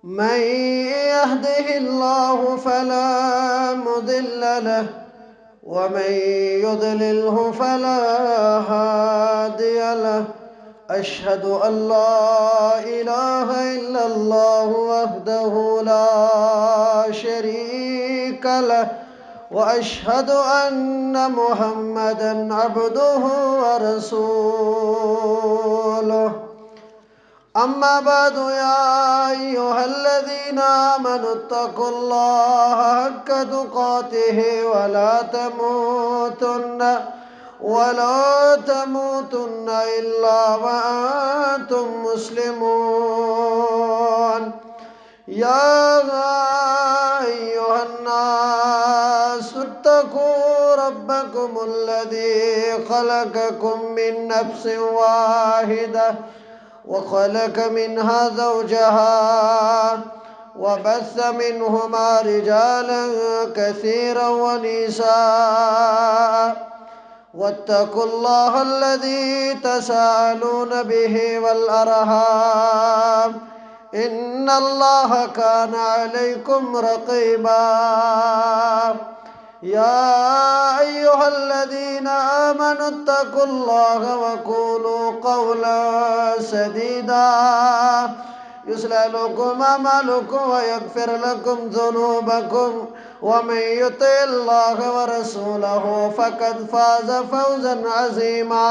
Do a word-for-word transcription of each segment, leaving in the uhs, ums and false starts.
من يهده الله فلا مضل له، ومن يضلله فلا هادي له. أشهد أن لا إله إلا الله وحده لا شريك له، وأشهد أن محمدا عبده ورسوله. أما بعد، يا أيها الذين آمنوا اتقوا الله حق تقاته ولا تموتن، ولا تموتن إلا وأنتم مسلمون. يا أيها الناس اتقوا ربكم الذي خلقكم من نفس واحدة، وخلق منها زوجها، وبث منهما رجالا كثيرا ونساء، واتقوا الله الذي تساءلون به والأرحام، إن الله كان عليكم رقيبا. يا أيها الذين آمنوا اتقوا الله وقولوا قولا سديدا، يصلح لكم أعمالكم ويغفر لكم ذنوبكم، ومن يطع الله ورسوله فقد فاز فوزا عظيما.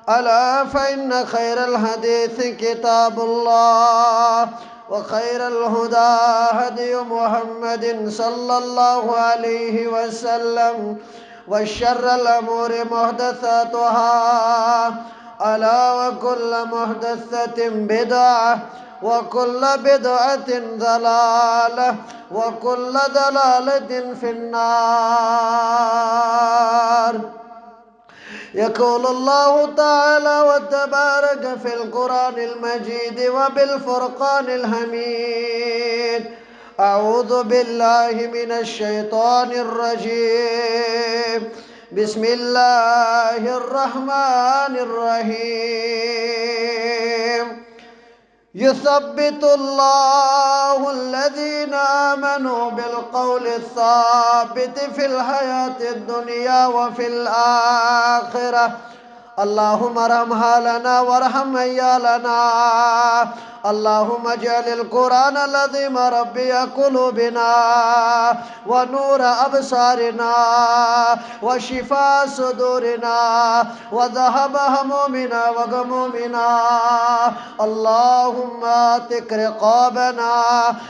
ألا فإن خير الحديث كتاب الله، وخير الهدى هدي محمد صلى الله عليه وسلم، وشر الأمور محدثاتها، ألا وكل محدثة بدعة، وكل بدعة ضلالة، وكل ضلالة في النار. يقول الله تعالى وتبارك في القرآن المجيد وبالفرقان الحميد: أعوذ بالله من الشيطان الرجيم. بسم الله الرحمن الرحيم. يثبت الله الذين آمنوا بالقول الثابت في الحياة الدنيا وفي الآخرة. اللهم ارحم حالنا وارحم عيالنا. اللهم اجعل القرآن العظيم ربيع قلوبنا ونور أبصارنا وشفاء صدورنا وذهاب همومنا وغمومنا. اللهم اعتق رقابنا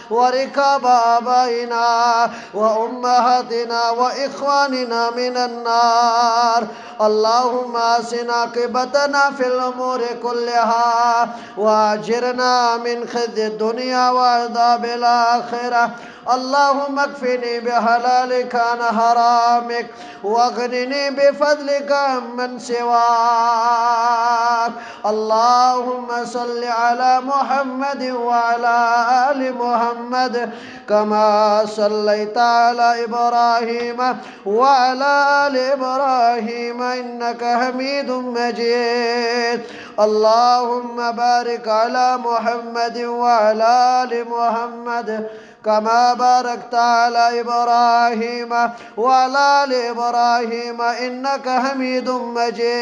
ورقاب آبائنا وأمهاتنا وإخواننا من النار. اللهم أحسن عاقبتنا في الأمور كلها وأجرنا من خزي الدنيا وعذاب الآخرة. اللهم اكفني بحلالك عن حرامك، واغنني بفضلك عمن سواك. اللهم صل على محمد وعلى آل محمد كما صليت على إبراهيم وعلى آل إبراهيم إنك حميد مجيد. اللهم بارك على محمد وعلى آل محمد كما باركت على إبراهيم وعلى آل إبراهيم إنك حميد مجيد.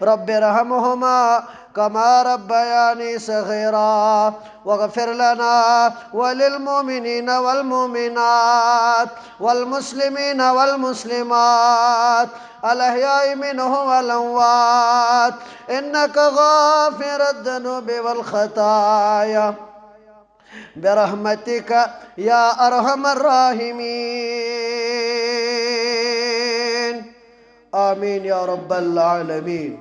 رب ارحمهما كما ربياني صغيرا. واغفر لنا وللمؤمنين والمؤمنات والمسلمين والمسلمات الأحياء منهم والأموات إنك غافر الذنوب والخطايا برحمتك يا أرحم الراحمين. آمين يا رب العالمين.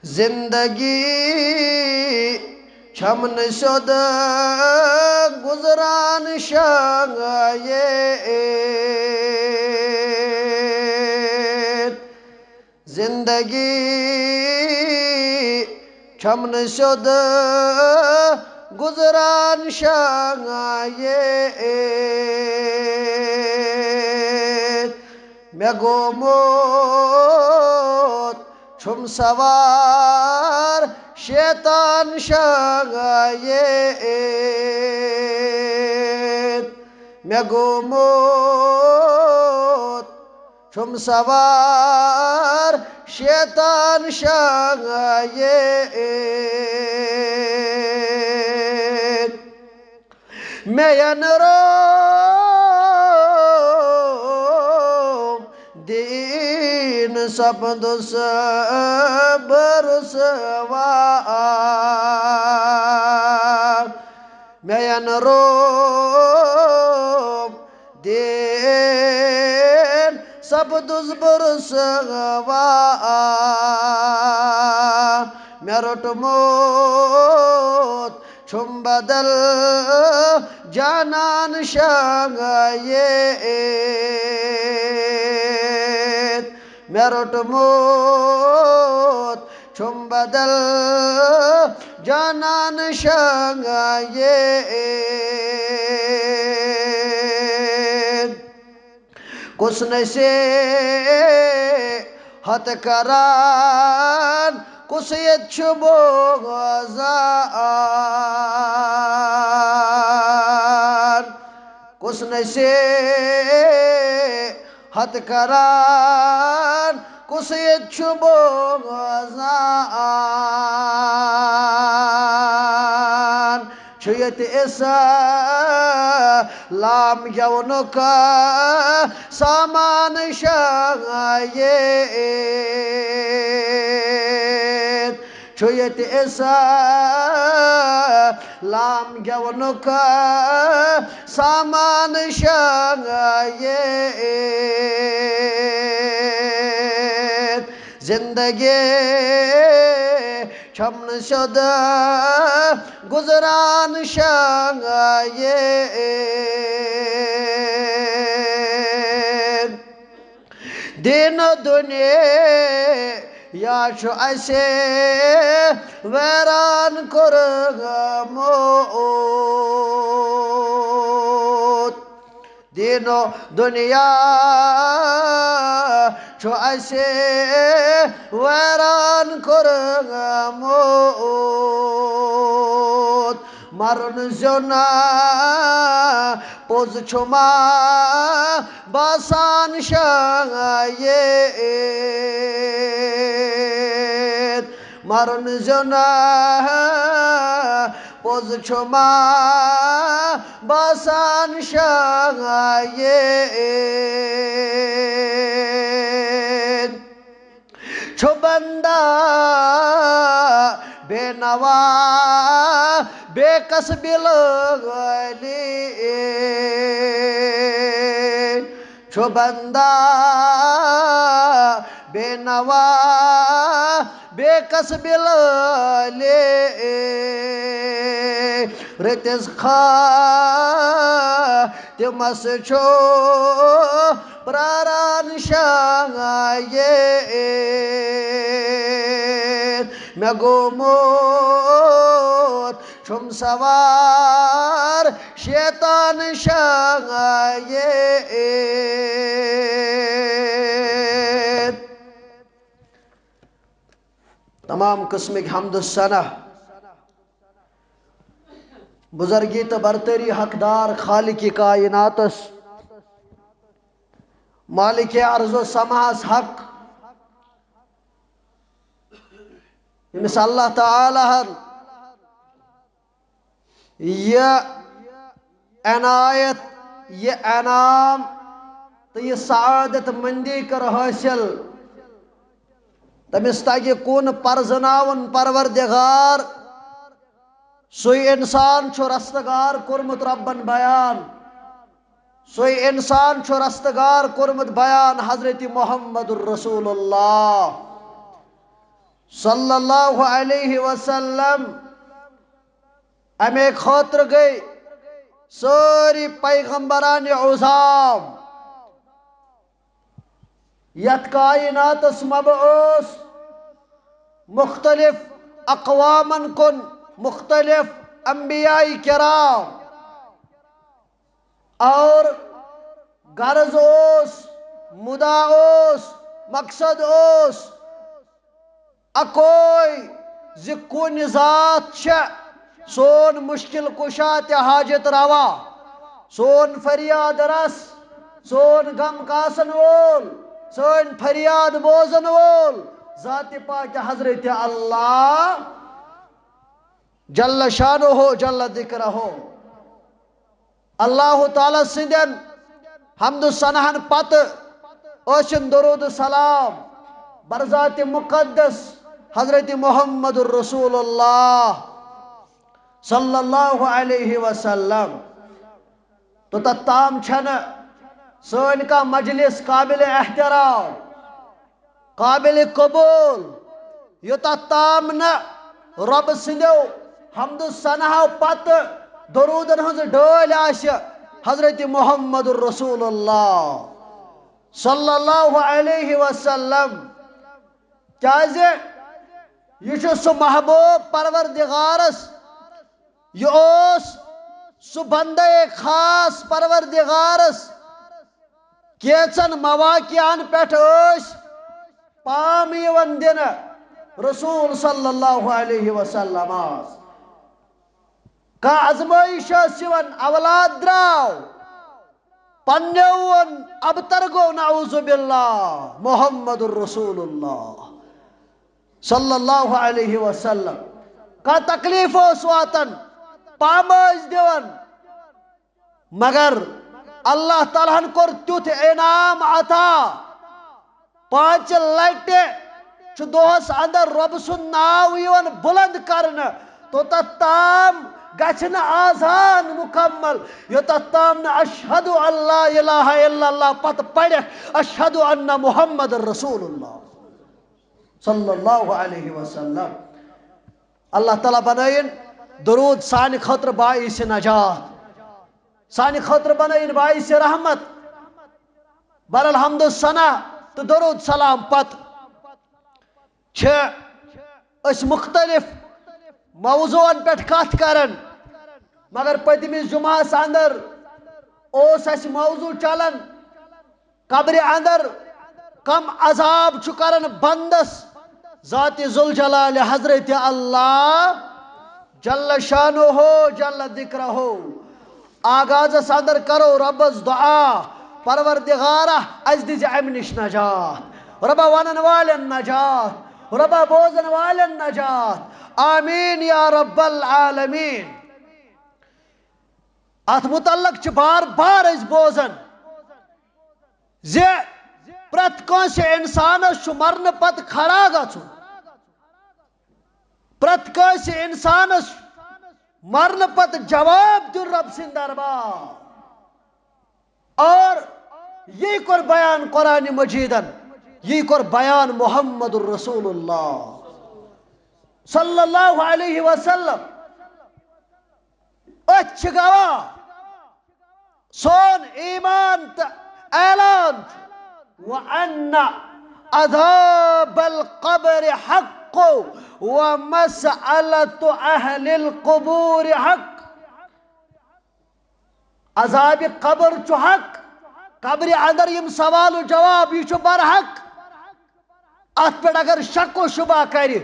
زندگی چھم نہٕ سیوٚد گُزران شاید۔ زندگی چھم نہٕ سیوٚد گُزران شاید۔ مےٚ گوٚو موت چھُم سوار شیطان شاید، مےٚ گوٚمُت چھُم سوار شیطان شاید۔ مےٚ ینہٕ روم دین سپدُس بہٕ رُسوا۔ مےٚ ینہٕ روم دین سپدُس بہٕ رُسوا۔ مےٚ روٚٹمُت چھُم بدل جانان شاید، مےٚ روٚٹمُت چھُم بدل جانان شاید۔ کُس نصیحت کران، کُس ییٚتہِ چھُ بوزان؟ کُس نصیحت کران، کُس ییٚتہِ چھُ بوزان؟ چھُ ییٚتہِ اسلام گٮ۪ونُک سامان شاید، چھُ ییٚتہِ اسلام گٮ۪ونُک سامان شاید۔ زندگی چھم نہٕ سیوٚد گُزران شاید۔ دین و دنیا چھُ اَسہِ ویران کوٚرمُت۔ دین و دنیا چھُ اَسہِ ویران کوٚرمُت۔ مرُن زیوٚن پوٚز چھُما باسان شاید؟ مرُن زیوٚن پوٚز چھُما باسان شاید؟ چھُ بندہ بے نوا، بے کس بلٲلی۔ چھُ بندہ بے نوا، بے کس بلٲلی۔ رٔتِس خاتمس چھُ پراران شاید۔ مےٚ گوٚمُت چھُم سوار شیطان شاید۔ تمام قسمٕکۍ حمد و ثنا بزرگی تہٕ برتری حقدار خالق کائناتس، مالک ارض و سماہس حق، ییٚمِس اللہ تعالیٰ ہن یہِ عنایت، یہِ انعام تہٕ یہِ سعادت مندی کٔر حٲصِل، تٔمِس تگہِ کُن پرزناوُن پروردگار۔ سُے انسان چھُ رستگار کوٚرمُت ربن بیان۔ سُے انسان چھُ رستگار کوٚرمُت بیان حضرت محمد رسول اللہ صلی اللہ علیہ وسلم۔ امے خٲطرٕ گٔے سٲری پیغمبران عظام۔ یتھ کائناتس مبعوث مختلف اقوامن کُن، مختلف انبیاء کرام، اور غرض اوس، مدعا اوس، مقصد اوس اکوے زِ کُنہِ ذات چھےٚ سون مشکل کشا تہٕ حاجت روا، سون فریاد رس، سون غم کاسن وول، سٲنۍ فریاد بوزن وول، ذات پاک حضرت اللہ جل شانہ، جل ذکرہ۔ اللہ تعالیٰ سٕنٛدٮ۪ن حمد و ثناہن پتہٕ ٲسِن درود و سلام برذات مقدس حضرت محمد رسول اللہ صلی اللہ علیہ وسلم۔ توٚتتھ تام چھنہٕ سٲنۍ کانٛہہ مجلس قابل احترام، قابل قبول، یوٚتتھ تام نہٕ رۄب سٕنٛدیو حمد و ثناہو پتہٕ درودن ہٕنٛز ڈٲلۍ آسہِ حضرت محمد رسول اللہ صلی اللہ علیہ وسلم۔ کیازِ یہِ چھُ سُہ محبوب پروردگارس، یہِ اوس سُہ بندے خاص پروردگارس۔ کینٛژن مواقعن پٮ۪ٹھ ٲسۍ پام یِوان دِنہٕ رسول صلی اللہ علیہ وسلمس۔ کانٛہہ آزمٲیش ٲس یِوان، اولاد درٛاو، پننیو ووٚن، ابتر گوٚو، نعوذ باللہ، محمد رسول اللہ صلی اللہ علیہ وسلم۔ کانٛہہ تکلیف اوس واتان، پام ٲسۍ دِوان، مگر اللہ تعالیٰ ہن کوٚر تیُتھ انعام عطا، پانٛژِ لٹہِ چھُ دۄہس اندر رۄب سُنٛد ناو یِوان بُلند کرنہٕ، توٚتتھ تام گژھِ نہٕ آذان مکمل، یوٚتتھ تام نہٕ اشہد ان لا الہ الا اللہ پتہٕ پرکھ اشہد ان محمد رسول اللہ صلی اللہ علیہ وسلم۔ اللہ تعالیٰ بنٲیِن درود سانہِ خٲطرٕ باعث نجات، سانہِ خٲطرٕ بنٲیِن باعث رحمت۔ بہرحال، حمد و ثنا تہٕ درود سلام پتہٕ چھِ أسۍ مختلف موضوعن پٮ۪ٹھ کتھ کران، مگر پٔتمِس جمعہس اندر اوس اسہِ موضوع چلان، قبرِ اندر کم عذاب چھُ کران بندس ذات ذوالجلال حضرت اللہ جل شانہ، جل ذکرہ۔ آغازس اندر کرو رۄبس دعا، پروردگارا، اسہِ دِزِ امہِ نِش نجات، رۄبا ونن والٮ۪ن نجات، رۄبا بوزن والٮ۪ن نجات، آمین یا رب العالمین۔ اتھ متعلق چھِ بار بار أسۍ بوزان زِ پرٛٮ۪تھ کٲنٛسہِ انسانس چھُ مرنہٕ پتہٕ کھڑا گژھُن۔ پرٛٮ۪تھ کٲنٛسہِ انسانس مرنہٕ پتہٕ جواب دیُن رۄب سٕنٛدِ دربار۔ اور یی کوٚر بیان قرآن مجیدن، یی کوٚر بیان محمد رسول اللہ صلی اللہ علیہ وسلم۔ أتھۍ چھِ گواہ سون ایمان تہٕ اعلان چھُ، وَأَنَّ عَذَابَ الْقَبْرِ حَقٌّ وَمَسْأَلَةُ أَهْلِ الْقُبُورِ حَقٌّ۔ عذابِ قبر چھُ حق، قبرِ اندر یِم سوال و جواب، یہِ چھُ برحق۔ اتھ پٮ۪ٹھ اگر شک و شبہ کرِ،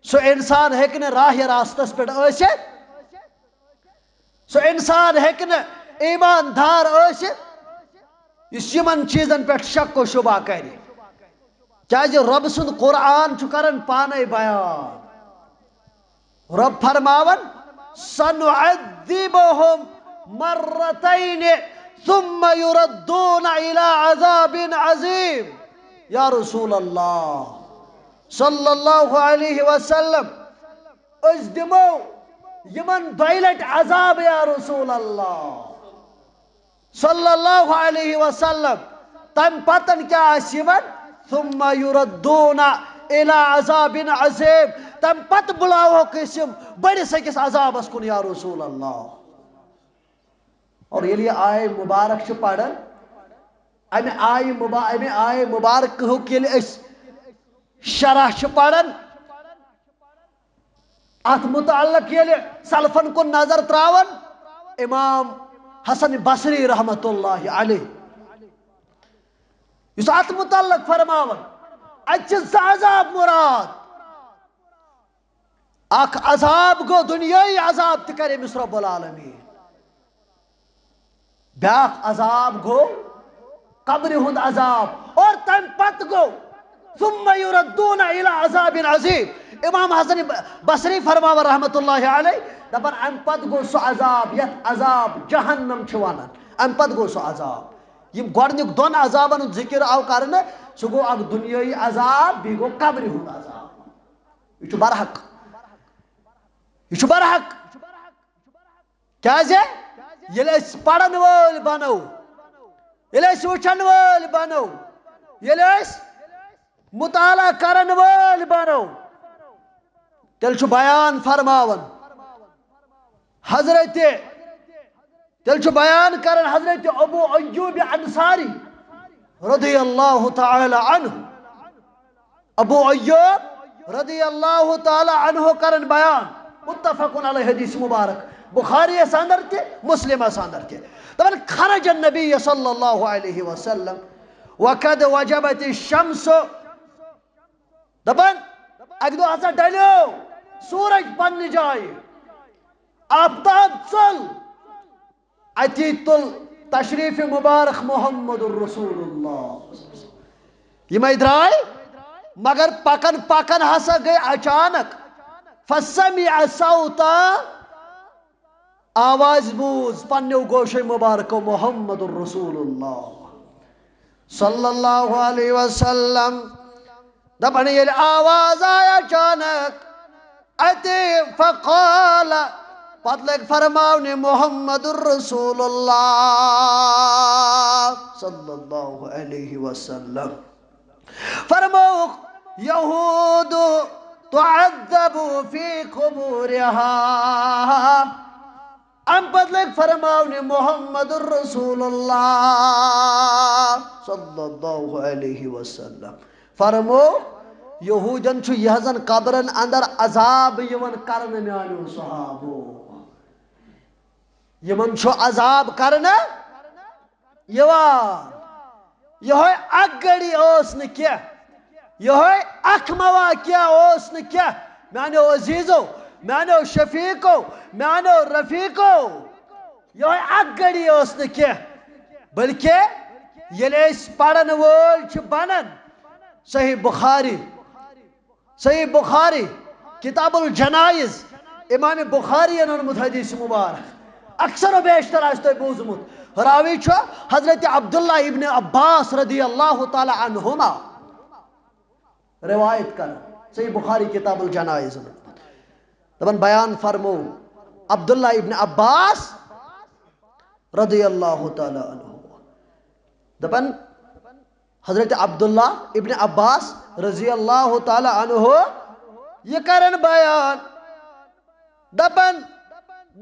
سُہ انسان ہیٚکہِ نہٕ راہِ راستس پٮ۪ٹھ ٲسِتھ۔ سُہ انسان ہیٚکہِ نہٕ ایماندار ٲسِتھ، یُس یِمن چیٖزن پٮ۪ٹھ شک و شبہ کرِ۔ کیازِ رۄب سُنٛد قرآن چھُ کران پانے بیان۔ رۄب فرماوان، "سنعذبهم مرتين ثم يردون إلى عذاب عظيم۔" یا رسول اللہ صلی اللہ علیہ وسلم، أسۍ دِمو یِمن دۄیہِ لٹہِ عذاب، یا رسول اللہ۔ صلی اللہ علیہ وسلم۔ تمہِ پتن کیٛاہ آسہِ یِوان؟ ثم يردون إلى عذاب عظيم۔ تمہِ پتہٕ بُلاوہوکھ أسۍ یِم بٔڑِس أکِس عذابس کُن، یا رسول اللہ۔ اور ییٚلہِ یہِ آیہِ مُبارک چھِ پران، امہِ آیہِ مُبا-، امہِ آیہِ مُبارک ہُک ییٚلہِ أسۍ شرح چھِ پران، اتھ متعلق ییٚلہِ سلفن کُن نظر تراون، امام حسن بصری رحمت اللہ علیہ، یُس اتھ متعلق فرماون، اتہِ چھِ زٕ عذاب مراد۔ اکھ عذاب گوٚو دُنیٲیی عذاب تہِ کرِ أمِس رب العالمین۔ بیاکھ عذاب گوٚو قبرِ ہُنٛد عذاب، اور تمہِ پتہٕ گوٚو ثم يردون الى عذاب عظيم۔ امام حسن بصری فرماوان رحمت اللہ علیہ، دپان امہِ پتہٕ گوٚو سُہ عذاب یتھ عذاب جہنم چھِ ونان، امہِ پتہٕ گوٚو سُہ عذاب۔ یِم گۄڈنیُک دۄن عذابن ہُنٛد ذکر آو کرنہٕ، سُہ گوٚو اکھ دُنیٲیی عذاب، بیٚیہِ گوٚو قبرِ ہُنٛد عذاب۔ یہِ چھُ برحق، یہِ چھُ برحق۔ کیازِ؟ ییٚلہِ أسۍ پرن وٲلۍ بنو، ییٚلہِ أسۍ وٕچھن وٲلۍ بنو، ییٚلہِ أسۍ مطالعہ کرن وٲلۍ بنو، تیٚلہِ چھُ بیان فرماوان حضرت، تیٚلہِ چھُ بیان کران حضرت ابو ایوب انصاری رضی اللہ تعالی عنہ۔ ابو ایوب رضی اللہ تعالی عنہ کرن بیان، متفق علیہ حدیث مبارک، بخاری یس اندر تہِ، مسلم یس اندر تہِ۔ دپان خرج النبی صلی اللہ علیہ وسلم وقد وجبت الشمس۔ دپان اکہِ دۄہ ہسا ڈلیو سورج پننہِ جایہِ، آفتاب ژوٚل، اتی تُل تشریف مبارک محمد رسول اللہ۔ یِمے درٛاے، مگر پکان پکان ہسا گٔے اچانک فسمع صوتا، آواز بوٗز پننیو گوشو مبارکو محمد رسول اللہ صلی اللہ علیہ وسلم۔ دپان ییٚلہِ آواز آے اچانک اتی، فقال، پتہٕ لٔگۍ فرماونہِ محمد رسول اللہ صلی اللہ علیہ وسلم۔ فرمووُکھ، یہود تعذب فی قبورہا۔ امہِ پتہٕ لٔگۍ فرماونہِ محمد رسول اللہ صلی اللہ علیہ وسلم۔ فرمو، یہودین چھُ یہنٛزن قبرن اندر عذاب یِوان کرنہٕ میانیو صحابو۔ یِمن چھُ عذاب کرنہٕ یِوان۔ یِہوٚے اکھ گھڑی ٲس نہٕ کینٛہہ، یِہوٚے اکھ مواقع اوس نہٕ کینٛہہ۔ میانیو عزیزو، میانیو شفیقو، میانیو رفیقو، یِہوٚے اکھ گھڑی ٲس نہٕ کینٛہہ، بلکہ ییٚلہِ أسۍ پرن وٲلۍ چھِ بنان، صحیح بخاری، صحیح بخاری، کتاب الجنائز، امام بخاری یَن اوٚنمُت حدیث مبارک۔ اکثر و بیشتر آسہِ تۄہہِ بوٗزمُت، راوی چھُ حضرت عبداللہ ابن عباس رضی اللہ تعالی عنہما روایت کران، صحیح بخاری کتاب الجنائز۔ دپان بیان فرمو عبداللہ ابن عباس رضی اللہ تعالی عنہ۔ دپان حضرت عبداللہ ابن عباس رضی اللہ تعالی عنہ، یہِ کرن بیان، دپان،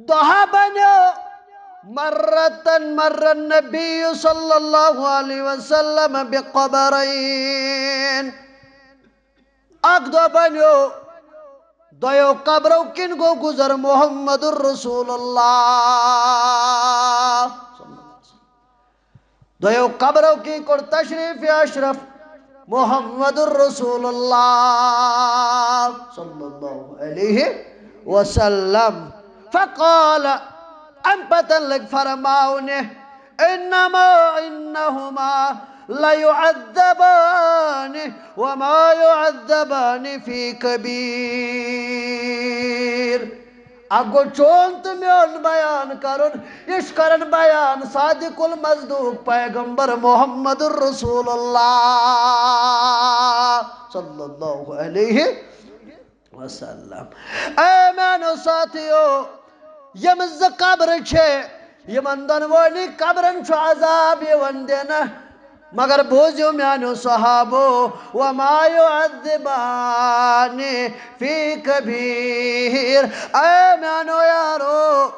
دۄہا بنیو مرتن مر النبی صلی اللہ علیہ وسلم بقبرین۔ اکھ دۄہ بنیو، دۄیو قبرو کِنۍ گوٚو گُزر محمد رسول اللہ۔ دۄیو قبرو کِنۍ کوٚر تشریف اشرف محمد رسول اللہ صلی اللہ علیہ وسلم۔ فقال، امہِ پتہٕ لٔگۍ فرماونہِ، انما انہما لیعذبان وما یعذبان فی کبیر۔ اکھ گوٚو چون تہٕ میون بیان کرُن، یہِ چھُ کران بیان صادق المصدوق پیغمبر محمد رسول اللہ صلی اللہ علیہ وسلم۔ اے میانیو ساتھیو، یِم زٕ قبرٕ چھِ، یِمن دۄنوٕنی قبرن چھُ عذاب یِوان دِنہٕ۔ مگر بوٗزِو میانیو صحابو، وما یعذبان فی کبیر۔ اے میانیو یارو،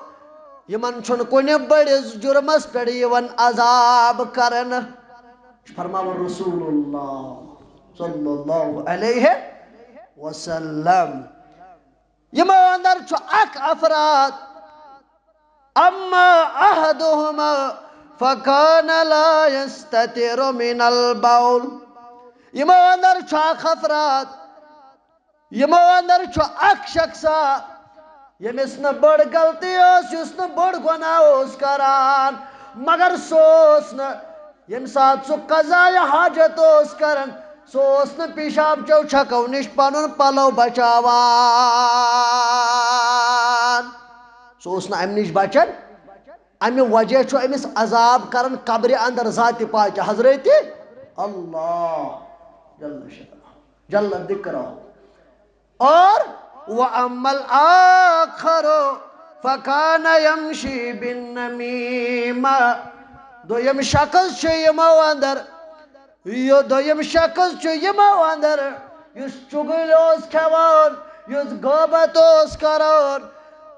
یِمن چھُنہٕ کُنہِ بٔڑِس جُرمس پٮ۪ٹھ یِوان عذاب کرنہٕ۔ چھُ فرماوان رسول اللہ صلی اللہ علیہ وسلم۔ یِمو اندر چھُ اکھ افراد، اما احدہما فکان لا یستتر من البول۔ یِمو اندر چھُ اکھ افراد، یِمو اندر چھُ اکھ شخصا، ییٚمِس نہٕ بٔڑ غلطی ٲس، یُس نہٕ بٔڑ گۄناہ اوس کران، مگر سُہ اوس نہٕ، ییٚمہِ ساتہٕ سُہ قضایہِ حاجت اوس کران، سُہ اوس نہٕ پیشاب چو چھکو نِش پنُن پلو بچاوان۔ سُہ اوس نہٕ امہِ نِش بچان۔ امہِ وجہ چھُ أمِس عذاب کران قبرِ اندر ذاتِ پاکہِ حضرت اللہ جل شانہ، جل ذکرہ۔ اور وَأَمَّا الْآخَرُ فَكَانَ يَمْشِي بِالنَّمِيمَةِ۔ دوٚیِم شخص چھُ یِمو اندر، یہِ دوٚیِم شخص چھُ یِمو اندر، یُس چُگٕلۍ اوس کھٮ۪وان، یُس غٲبت اوس کران،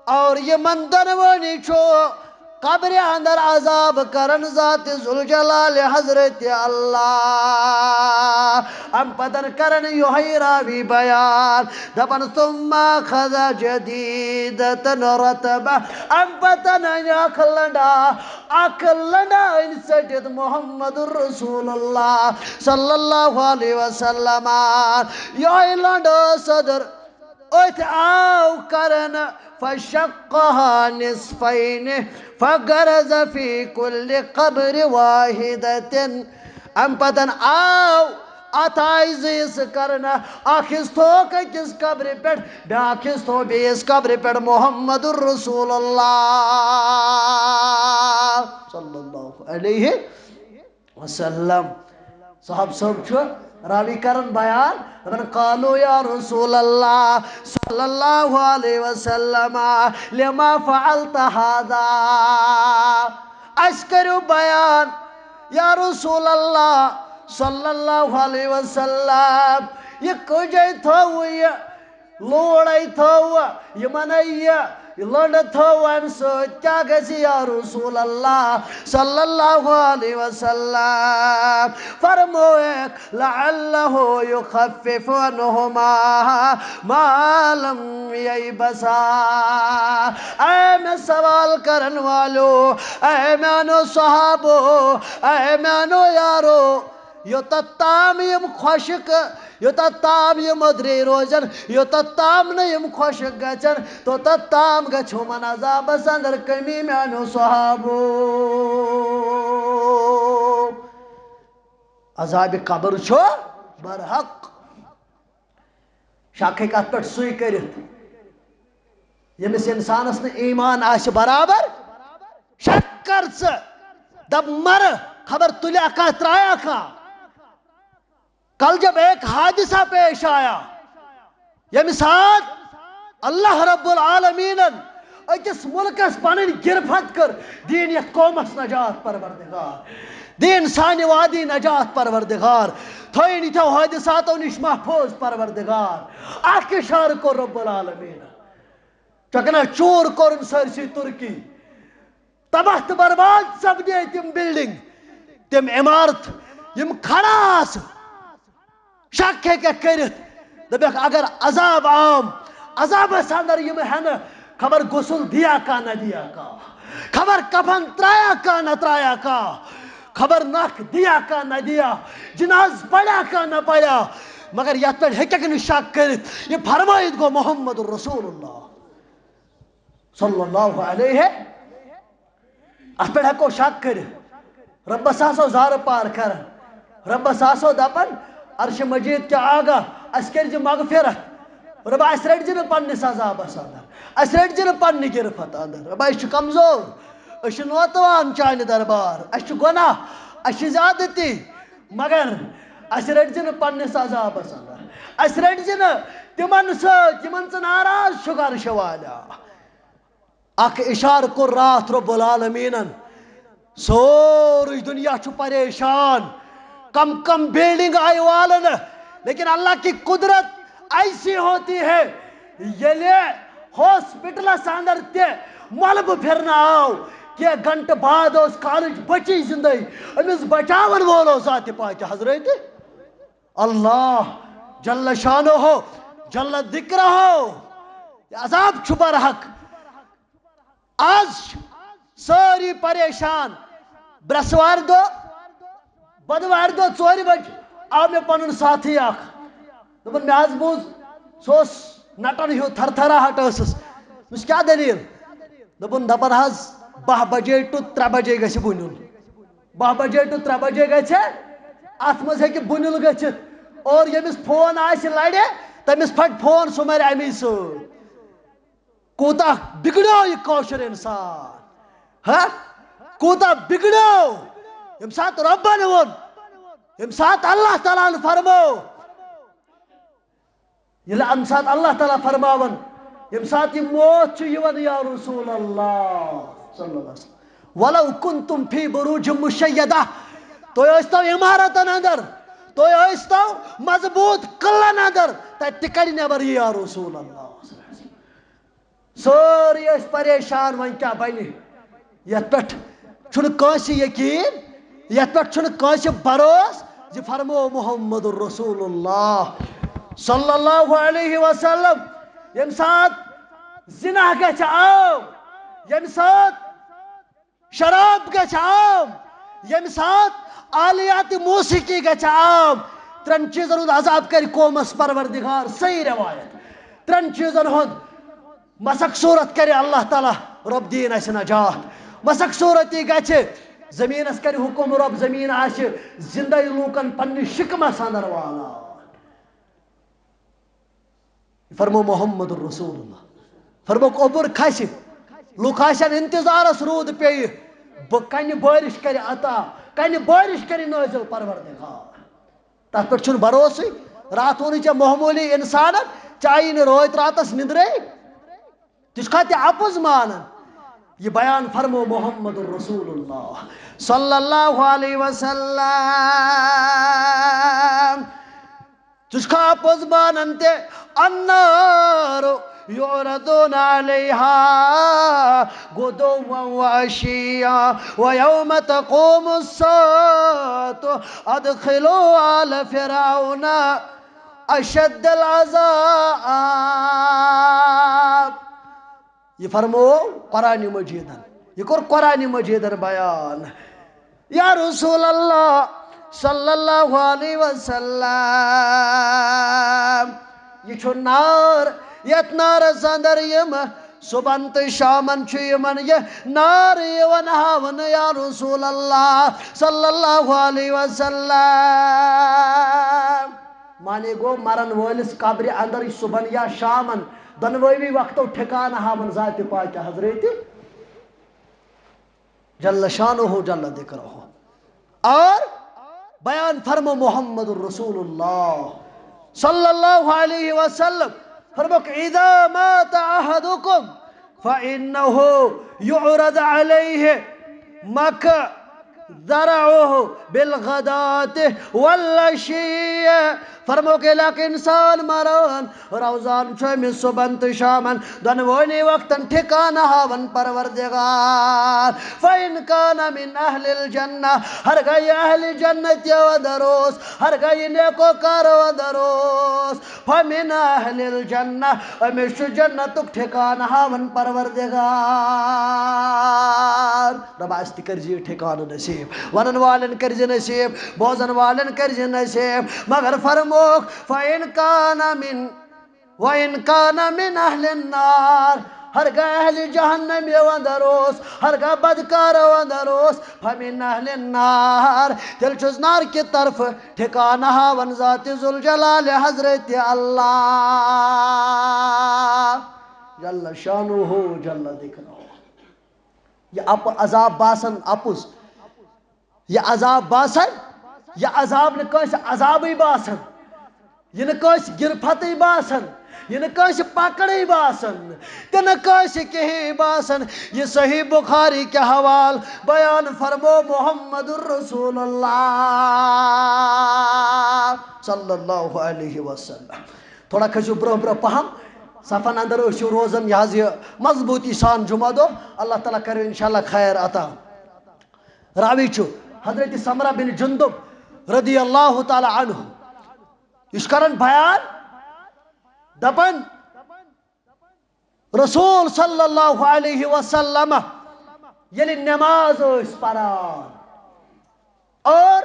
اور یِمن دۄنوٕنی چھُ قبرِ اندر عذاب کرن ذاتِ ذوالجلال حضرت اللہ۔ ام پتن کرن یوہے راوی بیان، دپن ثم اخذ جدیدة رطبة۔ ام پتن انہِ اکھ لنڈا، اکھ لنڈا انہِ ژٹِتھ محمد رسول اللہ صلی اللہ علیہ وسلم۔ یوہے لنڈ صدر أتھۍ آو کرن، فشقها نصفين فغرز في كل قبر واحدة۔ ام پتن آو اتھ آیہِ زٕ حصہٕ کرنہٕ، اکھ حصہٕ تھووُکھ أکِس قبرِ پٮ۪ٹھ، بیٛاکھ حصہٕ تھوو بیٚیِس قبرِ پٮ۪ٹھ محمد رسول اللہ صلی اللہ علیہ وسلم۔ صحابہ صٲب چھُ راوی کران بیان، دپان، قالوا یا رسول اللہ صلی اللہ علیہ وسلم، لما فعلت هذا؟ اسہِ کٔرِو بیان، یا رسول اللہ صلی اللہ علیہ وسلم، یہِ کٔجے تھٲوٕ یہِ لوڑے تھٲو یِمنے یہِ، یہِ لٔنڈ تھٲو امہِ سۭتۍ، کیٛاہ گژھِ یا رسول اللہ صلی اللہ علیہ وسلم؟ فرمویکھ، لعلہ یخفف عنہما ما لم ییبسا۔ اے مےٚ سوال کرن والو، اے میانو صحابو، اے میانو یارو، یوٚتتھ تام یِم خۄشک، یوٚتتھ تام یِم أدرے روزن، یوٚتتھ تام نہٕ یِم خۄشک گژھن، توٚتتھ تام گژھِ یِمن عذابس اندر کمی، میانیو صحابو۔ عذابِ قبر چھُ برحق۔ شک ہیٚکہِ اتھ پٮ۪ٹھ سُے کٔرِتھ، ییٚمِس انسانس نہٕ ایمان آسہِ برابر۔ شک کر ژٕ، دپ مرٕ، خبر تُلیا کانٛہہ ترٛایا کانٛہہ۔ کل جب ایک حادثہ پیش آیا، ییٚمہِ ساتہٕ اللہ رب العالمینن أکِس مُلکس پنٕنۍ گرفت کٔر، دین یتھ قومس نجات پروردگار، دین سانہِ وادی نجات پروردگار، تھٲیِن یِتھیو حٲدثاتو نِش محفوظ پروردگار۔ اکھ اشارٕ کوٚر رب العالمینن، چکنا چوٗر کوٚرُن سٲرسٕے تُرکی، تباہ تہٕ برباد سپدے تِم بلڈنگ، تِم عمارت، یِم کھڑا آسہٕ۔ شک ہیٚکیٚکھ کٔرِتھ، دَپیٚکھ، اگر عذاب عام، عذابس اندر یِم ہٮ۪نہٕ، خبر غسل دیا کا نہ دیا کا، خبر کفن ترایا کا نہ ترایا کا، خبر نخ دیا کا نہ دیا، جناز پڑا کا نہ پڑا۔ مگر یتھ پٮ۪ٹھ ہیٚکیٚکھ نہٕ شک کٔرِتھ، یہِ فرمٲیِتھ گوٚو محمد رسول اللہ صلی اللہ علیہ۔ اتھ پٮ۪ٹھ ہیٚکو شک کٔرِتھ۔ رۄبس آسو زارٕ پار کران۔ رۄبس آسو دپان، عرش مجید کہِ آگاہ، اسہِ کٔرۍ زِ مغفرت۔ رۄبا، اسہِ رٔٹۍ زِ نہٕ پننِس عذابس اندر۔ اسہِ رٔٹۍ زِ نہٕ پننہِ گرفت اندر۔ رۄبا، أسۍ چھِ کمزور۔ أسۍ چھِ نوتوان چانہِ دربار۔ اسہِ چھِ گۄناہ۔ اسہِ چھِ زیادتی۔ مگر اسہِ رٔٹۍ زِ نہٕ پننِس عذابس اندر۔ اسہِ رٔٹۍ زِ نہٕ تِمن سۭتۍ، یِمن ژٕ ناراض چھُکھ، عرش والا۔ اکھ اشارٕ کوٚر راتھ رب العالمینن، سورُے دُنیا چھُ پریشان، کم کم بلڈنگ آیہِ والنہٕ، لیکن اللہ کی قدرت ایسی ہوتی ہے، ییٚلہِ ہاسپٹلس اندر تہِ ملبہٕ پھرنہٕ آو، کینٛہہ گھنٹہٕ بعد اوس کالٕچ بچی زندے، أمِس بچاون وول اوس ذاتِ پاکہِ حضرت اللہ جل شانہ، جل ذکرہ۔ یہِ عذاب چھُ برحق۔ آز چھِ سٲری پریشان۔ برٛٮ۪سوارِ دۄہ، بۄدوارِ دۄہ ژورِ بجہِ، آو مےٚ پنُن ساتھی اکھ۔ دوٚپُن، مےٚ حظ بوٗز، سُہ اوس نٹن ہیوٗ، تھرتھراہٹ ٲسٕس۔ دوٚپمَس، کیٛاہ دٔلیٖل؟ دوٚپُن، دَپان حظ، باہ بجے to ترٛےٚ بجے گژھِ بُنیُل۔ باہ بجے to ترٛےٚ بجے گژھِ، اَتھ منٛز ہیٚکہِ بُنیُل گٔژھِتھ۔ اور ییٚمِس فون آسہِ لَرِ، تٔمِس پھٹہِ فون، سُہ مَرِ اَمی سۭتۍ۔ کوٗتاہ بِگڑیو یہِ کٲشُر اِنسان، ہا؟ کوٗتاہ بِگڑیو؟ ییٚمہِ ساتہٕ رۄبَن ووٚن، ییٚمہِ ساتہٕ اللہ تعالیٰ ہَن فرمٲو، ییٚلہِ اَمہِ ساتہٕ اللہ تعالیٰ فرماوَن، ییٚمہِ ساتہٕ یہِ موت چھُ یِوان، یا رسول اللہ صلی اللہ علیہ وسلم، "ولو کنتم فی بروج مشیدہ"، تُہۍ ٲسۍتو عمارتن اندر، تُہۍ ٲسۍتو مضبوٗط قلعن اندر، تَتہِ تہِ کَڑِ نٮ۪بر یہِ، یا رسول اللہ۔ سٲری ٲسۍ پریشان، وۄنۍ کیٛاہ بنہِ؟ یتھ پٮ۪ٹھ چھُنہٕ کٲنٛسہِ یقین، یتھ پٮ۪ٹھ چھُنہٕ کٲنٛسہِ بھروسہٕ زِ فرموو محمد رسول اللہ صلی اللہ علیہ وسلم۔ ییٚمہِ ساتہٕ زِنا گژھِ عام، ییٚمہِ ساتہٕ شراب گژھِ عام، ییٚمہِ ساتہٕ آلیات موسیقی گژھِ عام، ترٛٮ۪ن چیٖزن ہُنٛد عذاب کرِ قومس پروردگار۔ صحیح روایت۔ ترٛٮ۪ن چیٖزن ہُنٛد مسخ صورت کرِ اللہ تعالیٰ، رۄب دِیِن اَسہِ نجات۔ مسخ صورت یی گژھِ، زٔمیٖنَس کرِ حُکُم رۄب، زٔمیٖن آسہِ زِندَے لوٗکَن پننہِ شِکمَس اندر والان۔ فرمو محمد رسول اللہ۔ فرموکھ اوٚبُر کھسہِ، لُکھ آسن انتظارس، روٗد پیٚیہِ، بہٕ کنہِ بٲرِش کرِ عطا، کنہِ بٲرِش کرِ نٲزِل پروردگار۔ تتھ پٮ۪ٹھ چھُنہٕ بھروسٕے۔ راتھ ووٚنُے ژےٚ معموٗلی اِنسانن، ژےٚ آیی نہٕ رٲتۍ راتس نِندرے۔ ژٕ چھُکھا تہِ اپُز مانان؟ یہِ بیان فرمو محمد رسول اللہ صلی اللہ علیہ وسلم۔ ژٕ چھُکھا اپُز مانان تہِ؟ النار يعرضون عليها غدوا وعشيا ويوم تقوم الساعة أدخلوا آل فرعون أشد العذاب۔ یہِ فرموو قرآن مجیدن، یہِ کوٚر قرآن مجیدن بیان۔ یا رسول اللہ صلی اللہ علیہ وسلم، یہِ چھُ نار، یتھ نارس اندر یِم صبحن تہٕ شامن چھُ یِمن یہِ نار یِوان ہاونہٕ، یا رسول اللہ صلی اللہ علیہ وسلم۔ معنی گوٚو، مرن وٲلِس قبرِ اندر صبحن یا شامن، دۄنوٲوی وقتو ٹھکانہٕ ہاوان ذاتِ پاکہِ حضرت جل شانہ جل ذکرہ۔ اور بیان فرمو محمد رسول اللہ صلی اللہ علیہ وسلم، فرموکھ، اذا مات احدکم فإنه يعرض عليه مقذره بالغداة والعشي۔ فرموکھ، ییٚلہِ اکھ انسان مران، روزان چھُ أمِس صبحن تہٕ شامن دۄنوٕنی وقتن ٹھکانہٕ ہاوان پروردگار۔ فإن كان من أهل الجنة، ہرگاہ یہِ اہلِ جنت یِوان دروس، ہرگاہ یہِ نیکوکار یِوان دروس، فمن اہل الجنہ، أمِس چھُ جنتُک ٹھکانہٕ ہاوان پروردگار۔ رۄبا، اَسہِ تہِ کٔرۍ زِ یہِ ٹھکانہٕ نصیب، وَنَن والٮ۪ن کٔرۍ زِ نصیب، بوزَن والٮ۪ن کٔرۍ زِ نصیب۔ مگر فرموکھ، فإن كان من، وإن كان من أهل النار، ہرگاہ اہلِ جہنم یِوان دروس، ہرگاہ بدکار یِوان دروس، فمن أهل النار، تیٚلہِ چھُس نار کہِ طرفہٕ ٹھکانہٕ ہاوان ذاتِ ذوالجلال حضرت اللہ جل شانہ جل ذکرہ۔ یہِ اپ عذاب باسان اپُز، یہِ عذاب باسان، یہِ عذاب نہٕ کٲنٛسہِ عذابٕے باسان۔ یہِ نہٕ کٲنٛسہِ گِرفتٕے باسان، یہِ نہٕ کٲنٛسہِ پکڑٕے باسان، تہِ نہٕ کٲنٛسہِ کِہیٖنۍ باسان۔ یہِ صحیح بخاری کہِ حوال بیان فرمو محمد رسول اللہ صلی اللہ علیہ وسلم۔ تھوڑا کھٔسِو برونٛہہ برونٛہہ پہم، صفن اندر ٲسِو روزان، یہِ حظ یہِ مضبوٗطی سان جمعہ دۄہ۔ اللہ تعالیٰ کَرِ انشاءاللہ خیر عطا۔ راوی چھُ حضرت سمرہ بن جندب رضی اللہ تعالیٰ عنہ۔ یہِ چھُ کران بیان، دپان، رسول صلی اللہ علیہ وسلم ییٚلہِ نماز ٲسۍ پران اور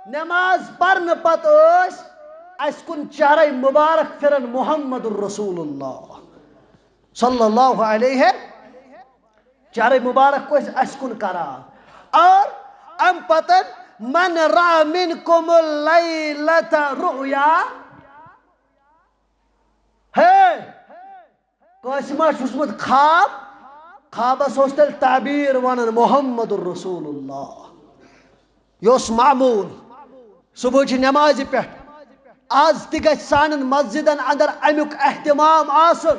نماز پرنہٕ پتہٕ ٲسۍ اسہِ کُن چہرے مبارک پھران محمد رسول اللہ صلی اللہ علیہ۔ چہرے مبارک کو اسہِ کُن کران۔ اور ام پتن من را منکم اللیلۃ رؤیا، ہے، کٲنٛسہِ ما چھُ وُچھمُت خواب؟ خوابس اوس تیٚلہِ تعبیر ونان محمد رسول اللہ۔ یہِ اوس معمول۔ صبحٕچہِ نمازِ پٮ۪ٹھ آز تہِ گژھِ سانٮ۪ن مسجدن اندر امیُک اہتمام آسُن۔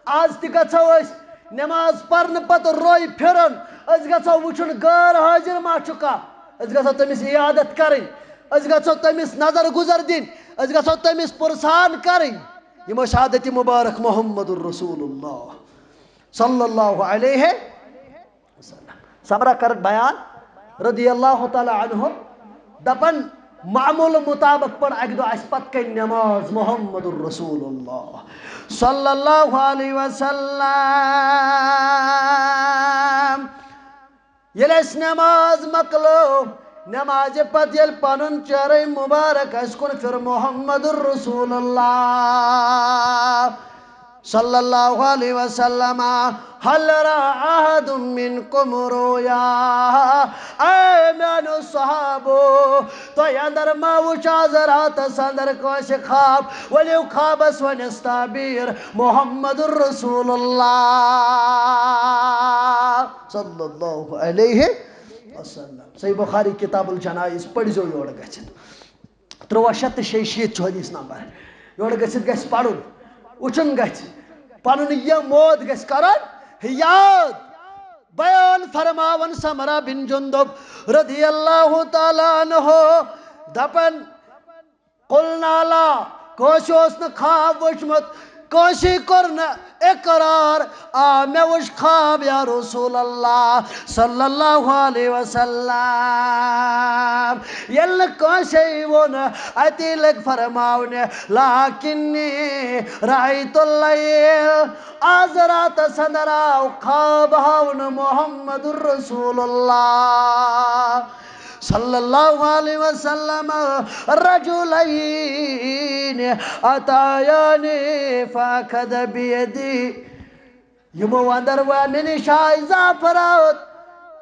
آز تہِ گژھو أسۍ نماز پرنہٕ پتہٕ روے پھرُن۔ أسۍ گژھو وُچھُن غٲر حٲضِر ما چھُ کانٛہہ۔ أسۍ گژھو تٔمِس عیادت کرٕنۍ۔ أسۍ گژھو تٔمِس نظر گُزر دِنۍ۔ أسۍ گژھو تٔمِس پُرسان کرٕنۍ۔ یِم ٲسۍ عادتِ مبارک محمد رسول اللہ صلی اللہ علیہ وسلم۔ صبرا کرت بیان رضی اللہ تعالی عنہ دپن، معمول مطابق پڑھ اکہِ دۄہ اسہِ پتہٕ کنہِ نماز محمد رسول اللہ صلی اللہ علیہ وسلم۔ ییٚلہِ اسہِ نماز مۄکلٲو، نمازِ پتہٕ ییٚلہِ پنُن چہرے مبارک اسہِ کُن پھِر محمد رسول اللہ صلی اللہ علیہ وسلم، هل را احد منکم رؤیا؟ اے میانیو صحابو، تۄہہِ اندر ما وُچھ از راتس اندر کٲنٛسہِ خواب؟ ؤلِو خوابس ونٮ۪س تعبیر محمد رسول اللہ صلی اللہ علیہ وسلم۔ صحیح بخاری کتاب الجنائز پٔرۍزیو یورٕ گٔژھِتھ۔ تُرٛواہ شیٚتھ تہٕ شیٚیہِ شیٖتھ چھُ حدیث نمبر۔ یورٕ گٔژھِتھ گژھِ پرُن، وُچھُن گژھِ، پنُن یہِ موت گژھِ کرُن یاد۔ بیان فرماوان سمرہ بن جندب رضی اللہ تعالیٰ عنہ دپان، قلنا لا، کٲنٛسہِ اوس نہٕ خواب وُچھمُت، کٲنٛسہِ کوٚر نہٕ اقرار، آ، مےٚ وُچھ خواب یا رسول اللہ صلی اللہ علیہ وسلم۔ ییٚلہِ نہٕ کٲنٛسے ووٚن، اتی لٔگۍ فرماونہِ، لکنی رأیت اللیل، آز راتس اندر آو خواب ہاونہٕ محمد رسول اللہ صلی اللہ علیہ وسلم، رجلین اتیانی فاخذ بیدی۔ یِمو اندر وۄنۍ مےٚ نِش آے زٕ افراد،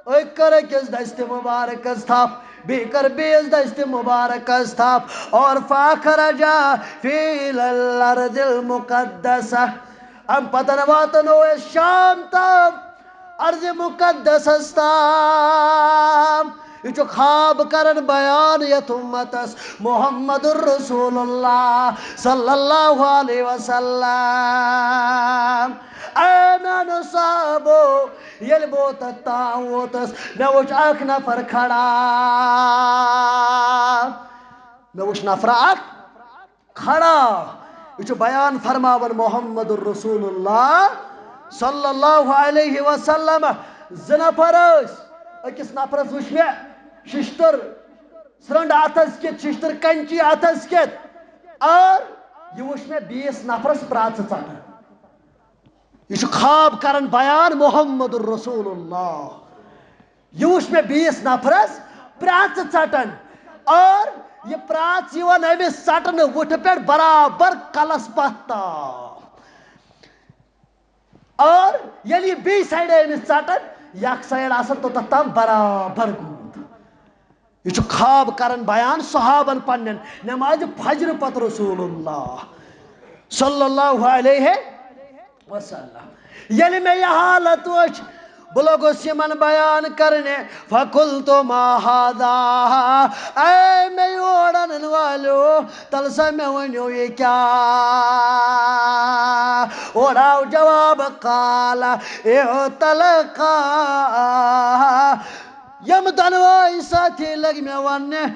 أکۍ کٔر أکِس دستِ مبارکس تھپھ، بیٚیہِ کٔر بیٚیِس دستِ مبارکس تھپھ، اور فاخرجا فی الارض المقدسہ۔ ام پتن واتنو أسۍ شام تام، ارض مقدسس تام۔ یہِ چھُ خواب کران بیان یتھ امتس محمد رسول اللہ صلی اللہ علیہ وسلم۔ اے میانیو صحابو، ییٚلہِ بہٕ اوتتھ تام ووتس، مےٚ وُچھ اکھ نفر کھڑا۔ مےٚ وُچھ نفر اکھ کھڑا۔ یہِ چھُ بیان فرماوان محمد رسول اللہ صلی اللہ علیہ وسلم۔ زٕ نفر ٲسۍ، أکِس نفرس وُچھ مےٚ ششتٕر سرنٛڈ اتھس کِتھ، ششتٕر کنچی اتھس کِتھ، اور یہِ وُچھ مےٚ بیٚیِس نفرس پرٛاژٕ ژٹان۔ یہِ چھُ خواب کران بیان محمد رسول اللہ۔ یہِ وُچھ مےٚ بیٚیِس نفرس پرٛاژٕ ژٹان، اور یہِ پرٛاژ یِوان أمِس ژٹنہٕ وُٹھٕ پٮ۪ٹھ برابر کلس پتھ تام۔ اور ییٚلہِ یہِ بیٚیہِ سایڈٕ أمِس ژٹان، یہِ اکھ سایڈ آسان توٚتتھ تام برابر گوٚمُت۔ یہِ چھُ خواب کران بیان صحابن پننٮ۪ن نمازِ فجر پتہٕ رسول اللہ صلی اللہ علیہ وسلم۔ ییٚلہِ مےٚ یہِ حالت وٕچھ، بہٕ لوٚگُس یِمن بیان کرنہِ، فقلت ما هذا، اے مےٚ یور انن والیو، تلہٕ سا مےٚ ؤنِو یہِ کیٛاہ؟ اورٕ آو جواب، قال اعتلقا۔ یِم دۄنوَے سٲتھی لٔگۍ مےٚ وَننہِ،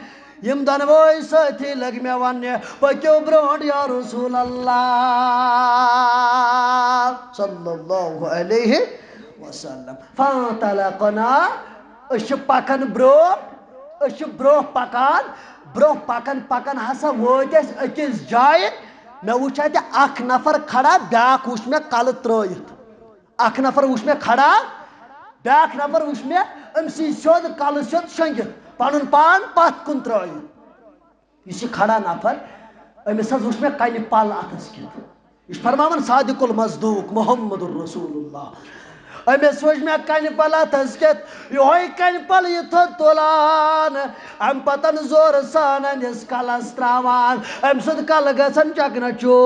یِم دۄنوَے سٲتھی لٔگۍ مےٚ وَننہِ، پٔکِو برٛونٛٹھ یا رسول اللہ صلی اللہ علیہ وسلم۔ فانطلقنا، أسۍ چھِ پَکان برٛونٛٹھ، أسۍ چھِ برٛونٛہہ پَکان، برٛونٛہہ پَکان پَکان ہسا وٲتۍ أسۍ أکِس جایہِ۔ مےٚ وُچھ اَتہِ اَکھ نفر کھڑا، بیٛاکھ وُچھ مےٚ کَلہٕ ترٛٲیِتھ۔ اکھ نفر وُچھ مےٚ کھڑا، بیٛاکھ نفر وُچھ مےٚ أمۍ سٕے سیوٚد کلہٕ سیوٚد شۄنٛگِتھ، پنُن پان پتھ کُن ترٛٲوِتھ۔ یُس یہِ کھڑا نفر، أمِس حظ وٕچھ مےٚ کنہِ پل اتھس کٮ۪تھ۔ یہِ چھُ فرماوان صادق المصدوق محمد رسول اللہ۔ أمِس وٕچھ مےٚ کنہِ پل اتھس کٮ۪تھ، یِہوٚے کنہِ پل یہِ تھوٚد تُلان، امہِ پتن زورٕ سان أمِس کلس تراوان، امہِ سۭتۍ کلہٕ گژھان چکنہٕ چوٗر۔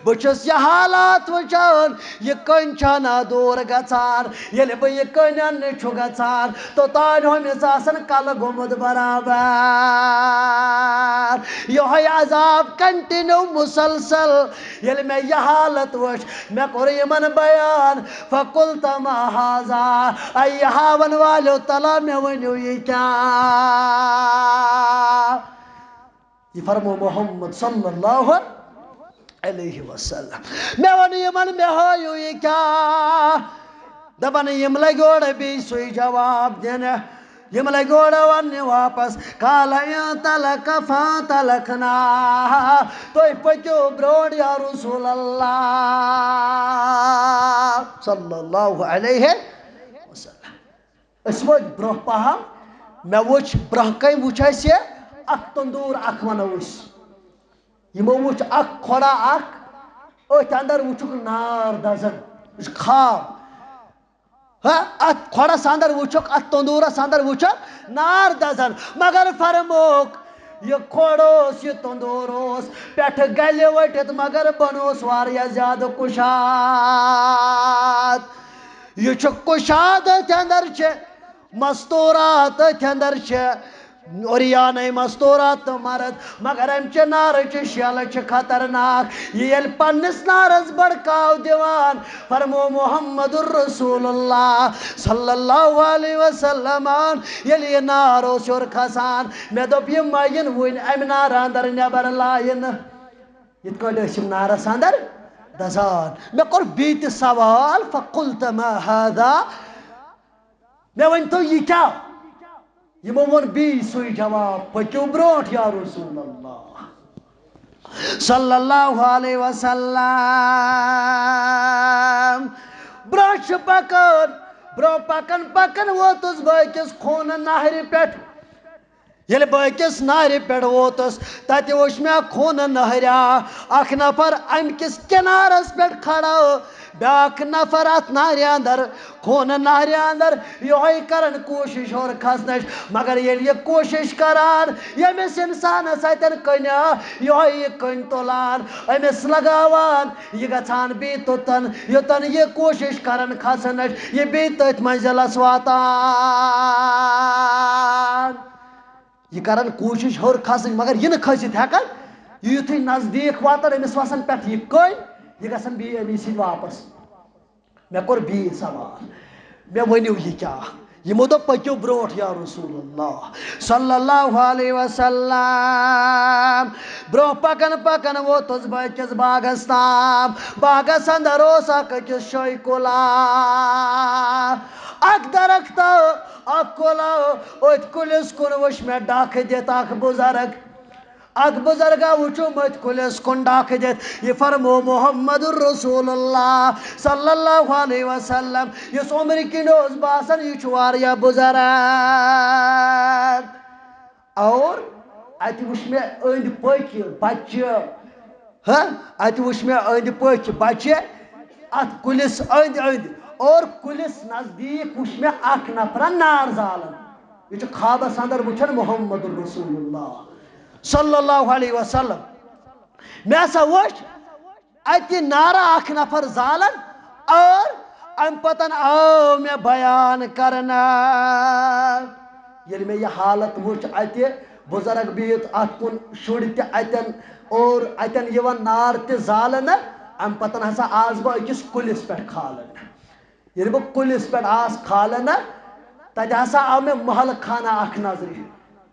بہٕ چھُس یہِ حالات وٕچھان، یہِ کٔنۍ چھا نہ دوٗر گژھان؟ ییٚلہِ بہٕ یہِ کٔنۍ اننہِ چھُ گژھان، توٚتانۍ ہُمِس آسان کلہٕ گوٚمُت برابر۔ یِہوٚے عذاب continue مسلسل۔ ییٚلہِ مےٚ یہِ حالت وٕچھ، مےٚ کوٚر یِمن بیان، فقلت ما هذا، اے یہِ ہاون والیو تلا، مےٚ ؤنِو یہِ کیٛاہ؟ یہِ فرمو محمد صلی اللہ علیہ وسلم۔ مےٚ ووٚن یِمن، مےٚ ہٲیِو یہِ کیٛاہ؟ دَپان، یِم لٔگۍ اورٕ بیٚیہِ سُے جواب دِنہٕ۔ یِم لٔگۍ اورٕ وَننہِ واپس، قال انطلق فانطلقنا۔ تُہۍ پٔکِو برونٛٹھ یا رسول اللہ صلی اللہ علیہ وسلم۔ أسۍ وٲتۍ برونٛہہ پہم، مےٚ وٕچھ برونٛہہ کنہِ وٕچھ اَسہِ اکھ تندوٗر اکھ وَنو أسۍ۔ یِمو وٕچھ اکھ کھۄڑا اکھ، أتھۍ اندر وٕچھُکھ نار دزان۔ یہِ چھُ خواب۔ ہا، اتھ کھۄڑس اندر وٕچھُکھ، اتھ تندوٗرس اندر وٕچھُکھ نار دزان۔ مگر فرموکھ، یہِ کھۄڑ اوس، یہِ تندوٗر اوس، پٮ۪ٹھٕ گلہِ ؤٹِتھ، مگر بۄنہٕ اوس واریاہ زیادٕ کُشاد۔ یہِ چھُ کُشاد، أتھۍ اندر چھِ مستورات، أتھۍ اندر چھِ اوریانے مستورات تہٕ مرد، مگر امہِ چہِ نارٕ چہِ شیلہٕ چھِ خطرناک۔ یہِ ییٚلہِ پننِس نارس بڑکاو دِوان، فرمو محمد رسول اللہ صلی اللہ علیہ وسلم، ییٚلہِ یہِ نار اوس یورٕ کھسان، مےٚ دوٚپ، یہِ ما یِن وُنہِ امہِ نارٕ اندر نٮ۪بر لاینہٕ۔ یِتھ کٲٹھۍ ٲسۍ یِم نارس اندر دزان۔ مےٚ کوٚر بیٚیہِ تہِ سوال، فقلت ما هذا؟ مےٚ ؤنۍ تو، یہِ کیٛاہ؟ یِمو ووٚن بیٚیہِ سُے جواب، پٔکِو برونٛٹھ یا رسول اللہ صلی اللہ علیہ وسلم۔ برونٛہہ چھِ پکان، برونٛہہ پکان پکان ووتُس بہٕ أکِس خوٗنہٕ نہرِ پٮ۪ٹھ۔ ییٚلہِ بہٕ أکِس نہرِ پٮ۪ٹھ ووتُس، تتہِ وُچھ مےٚ خوٗنہٕ نہریا اکھ نفر امہِ کِس کنارس پٮ۪ٹھ کھڑا، بیاکھ نفر اتھ نہرِ اندر، خوٗنہٕ نہرِ اندر یِہوٚے کران کوٗشش ہیوٚر کھسنٕچ۔ مگر ییٚلہِ یہِ کوٗشش کران، ییٚمِس انسانس اتٮ۪ن کٔنۍ، یِہوٚے یہِ کٔنۍ تُلان، أمِس لگاوان، یہِ گژھان بیٚیہِ توٚتن، یوٚتن یہِ کوٗشش کران کھسنٕچ، یہِ بیٚیہِ تٔتھۍ منزلس واتان۔ یہِ کران کوٗشِش ہیوٚر کھسٕنۍ، مگر یہِ نہٕ کھٔسِتھ ہٮ۪کان۔ یہِ یُتھُے نزدیٖک واتان، أمِس وسان پٮ۪ٹھ یہِ کٔنۍ، یہِ گژھان بیٚیہِ أمی سۭتۍ واپس۔ مےٚ کوٚر بیٚیہِ سوال، مےٚ ؤنِو یہِ کیٛاہ؟ یِمو دوٚپ، پٔکِو برونٛٹھ یا رسول اللہ صلی اللہ علیہ وسلم۔ برونٛہہ پکان پکان ووتُس بہٕ أکِس باغس تام۔ باغس اندر اوس اکھ أکِس شٲہہِ کُلا، اکھ درخت، اکھ کُلا۔ أتھۍ کُلِس کُن وٕچھ مےٚ ڈکھ دِتھ اکھ بُزرگ۔ اکھ بُزرگا وٕچھُم أتھۍ کُلِس کُن ڈکھ دِتھ۔ یہِ فرمو محمد رسول اللہ صلی اللہ علیہ وسلم، یُس عمرِ کِنۍ اوس باسان، یہِ چھُ واریاہ بُزرگ۔ اور اتہِ وٕچھ مےٚ أنٛدۍ پٔکۍ بچہِ، ہہ، اتہِ وٕچھ مےٚ أنٛدۍ پٔکۍ بچہِ اتھ کُلِس أنٛدۍ أنٛدۍ۔ اور کُلِس نزدیٖک وٕچھ مےٚ اکھ نفرا نار زالان۔ یہِ چھُ خوابس اندر وٕچھان محمد رسول اللہ صلی اللہ علیہ وسلم۔ مےٚ ہسا وٕچھ اتہِ نارا اکھ نفر زالان، اور امہِ پتن آو مےٚ بیان کرنہٕ۔ ییٚلہِ مےٚ یہِ حالت وٕچھ، اتہِ بُزرگ بِہِتھ، اتھ کُن شُرۍ تہِ اتٮ۪ن، اور اتٮ۪ن یِوان نار تہِ زالنہٕ، امہِ پتن ہسا آس بہٕ أکِس کُلِس پٮ۪ٹھ کھالنہٕ۔ ییٚلہِ بہٕ کُلِس پٮ۪ٹھ آس کھالنہٕ، تتہِ ہسا آو مےٚ محلہٕ خانہ اکھ نظرِ۔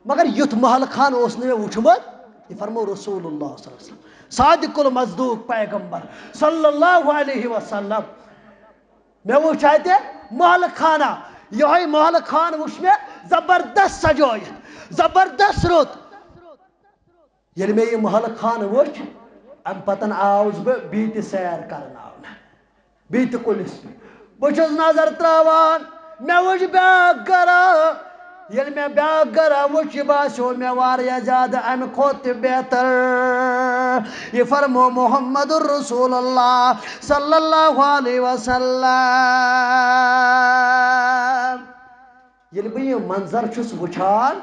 مگر یُتھ محلہٕ خانہٕ اوس نہٕ مےٚ وُچھمُت، یہِ فرموو رسول اللہ صلی اللہ علیہ وسلم، صادق المصدوق پیغمبر صلی اللہ علیہ وسلم۔ مےٚ وُچھ اتہِ محلہٕ خانہ، یِہوٚے محلہٕ خانہٕ وُچھ مےٚ زبردست سجٲیِتھ، زبردست رُت۔ ییٚلہِ مےٚ یہِ محلہٕ خانہٕ وُچھ، امہِ پتن آوُس بہٕ بیٚیہِ تہِ سیر کرناونہٕ، بیٚیہِ تہِ کُلِس پٮ۪ٹھ۔ بہٕ چھُس نظر تراوان، مےٚ وُچھ بیٛاکھ گرا، ییٚلہِ مےٚ بیٛاکھ گرا وُچھ، یہِ باسیو مےٚ واریاہ زیادٕ اَمہِ کھۄتہٕ تہِ بہتر۔ یہِ فرمو محمد رسول اللہ صلی اللہ علیہ وسلم۔ ییٚلہِ بہٕ یہِ منظر چھُس وٕچھان،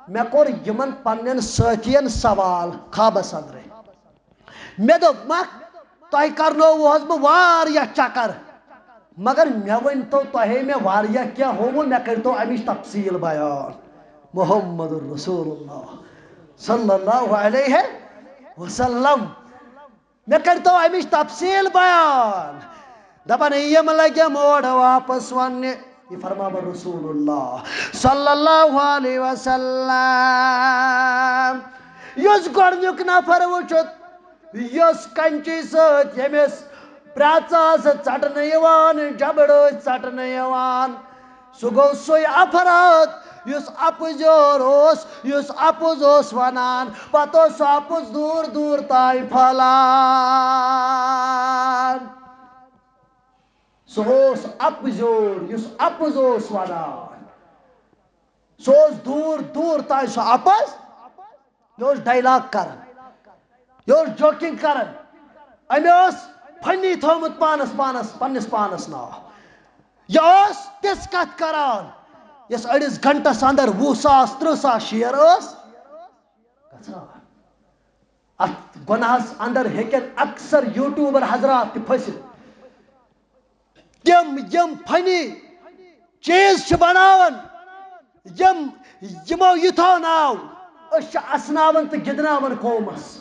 مےٚ کوٚر یِمن پننٮ۪ن سٲتھین سوال خوابس أنٛدرے۔ مےٚ دوٚپ، مکھ، تۄہہِ کرنووُہس بہٕ واریاہ چکر، مگر مےٚ ؤنۍتو، تۄہے مےٚ واریاہ کینٛہہ ہووُ، مےٚ کٔرۍتو امِچ تفصیٖل بیان۔ محمد رسول اللہ صلی اللہ علیہ وسلم، مےٚ کٔرۍتو امِچ تفصیٖل بیان۔ دپان، یِم لگٮ۪م اورٕ واپس وننہِ، یہِ فرماوان رسول اللہ صلی اللہ علیہ وسلم۔ یُس گۄڈنیُک نفر وٕچھُتھ، یۄس کنچی سۭتۍ ییٚمِس پرٛٮ۪ژ ٲس ژٹنہٕ یِوان، جبڑ ٲسۍ ژٹنہٕ یِوان، سُہ گوٚو سُے افراد یُس اپُز یور اوس، یُس اپُز اوس ونان، پتہٕ اوس سُہ اپُز دوٗر دوٗر تام پھٔہلان۔ سُہ اوس اپُز یور یُس اپُز اوس ونان، سُہ اوس دوٗر دوٗر تام سُہ اپُز۔ یہِ اوس ڈائیلاگ کران، یہِ اوس جوکنگ کران، أمۍ اوس فنی تھوٚومُت پانس، پانس، پننِس پانس ناو۔ یہِ اوس تِژھ کتھ کران، یۄس أڑِس گھنٹس اندر وُہ ساس، ترٕٛہ ساس شیئر ٲس گژھان۔ اتھ گۄناہس اندر ہیٚکن اکثر یوٹیوبر حضرات تہِ پھٔسِتھ۔ تِم یِم فنی چیز چھِ بناوان، یِم، یِمو یہِ تھوٚو ناو، أسۍ چھِ اسناوان تہٕ گِنٛدناوان قومس۔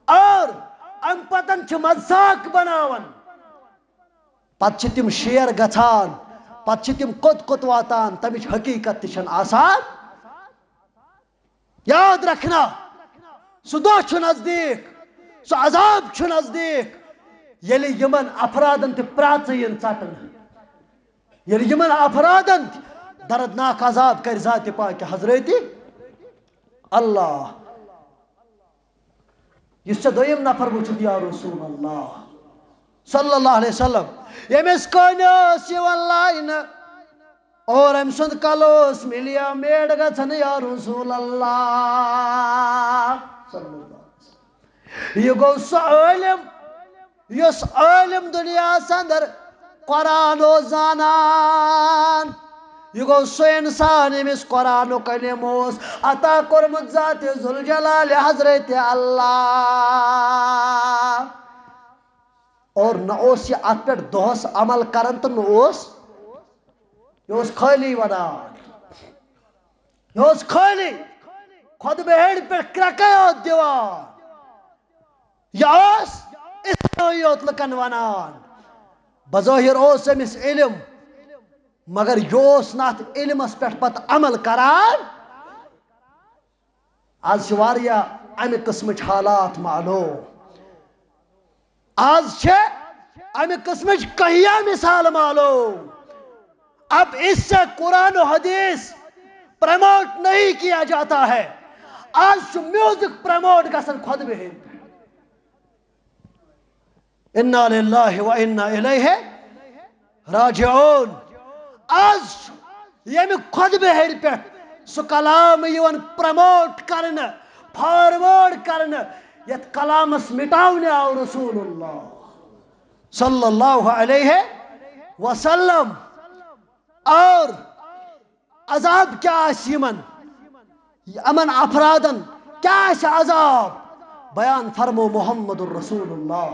اور امہِ پتن چھِ مذاق بناوان۔ پتہٕ چھِ تِم شیر گژھان، پتہٕ چھِ تِم کوٚت کوٚت واتان، تمِچ حقیقت تہِ چھنہٕ آسان۔ یاد رکھنا، سُہ دۄہ چھُ نزدیٖک، سُہ عذاب چھُ نزدیٖک، ییٚلہِ یِمن افرادن تہِ پرٛاژٕ یِن ژٹنہٕ، ییٚلہِ یِمن افرادن تہِ دردناک عذاب کرِ ذاتِ پاکہِ حضرت اللہ۔ یُس ژےٚ دوٚیِم نفر وٕچھُتھ، یا رسول اللہ صلی اللہ علیہ وسلم، ییٚمِس کٔنۍ ٲس یِوان لاینہٕ، اور أمۍ سُنٛد کلہٕ اوس مِلیا میٹ گژھان، یا رسول اللہ صلی اللہ علیہ وسلم۔ یہِ گوٚو سُہ عٲلِم، یُس عٲلِم دُنیاہَس اندر قرآن اوس زانان۔ یہِ گوٚو سُہ انسان، ییٚمِس قرآنُک علم اوس عطا کوٚرمُت ذاتِ ذوالجلال حضرت اللہ۔ اور نہ اوس یہِ اتھ پٮ۪ٹھ دۄہس عمل کران تہٕ نہ اوس، یہِ اوس خٲلی ونان، یہِ اوس خٲلی خۄطبہٕ ہیٚرِ پٮ۪ٹھ کرٛٮ۪کہٕ یوت دِوان۔ یہِ اوس اِسلٲمی یوت لُکن ونان۔ بظٲہِر اوس أمِس علم، مگر یہِ اوس نہٕ اتھ علمس پٮ۪ٹھ پتہٕ عمل کران۔ از چھِ واریاہ امہِ قٕسمٕچ حالات معلوم۔ از چھِ امہِ قٕسمٕچ کہیا مثال معلوم۔ اب اس سے قرآن و حدیث پروموٹ نہیں کیا جاتا ہے۔ از چھُ میوزک پروموٹ گژھان خۄطبہٕ ہیٚرِ۔ انا للہ و انا الیہ راجعون۔ از چھُ ییٚمہِ خۄطبہٕ ہیٚرِ پٮ۪ٹھ سُہ کلام یِوان پروموٹ کرنہٕ، فارورڈ کرنہٕ، یتھ کلامس مٹاونہٕ آو رسول اللہ صلی اللہ علیہ وسلم۔ اور عذاب کیٛاہ آسہِ یِمن؟ یِمن افرادن کیٛاہ آسہِ عذاب؟ بیان فرمو محمد رسول اللہ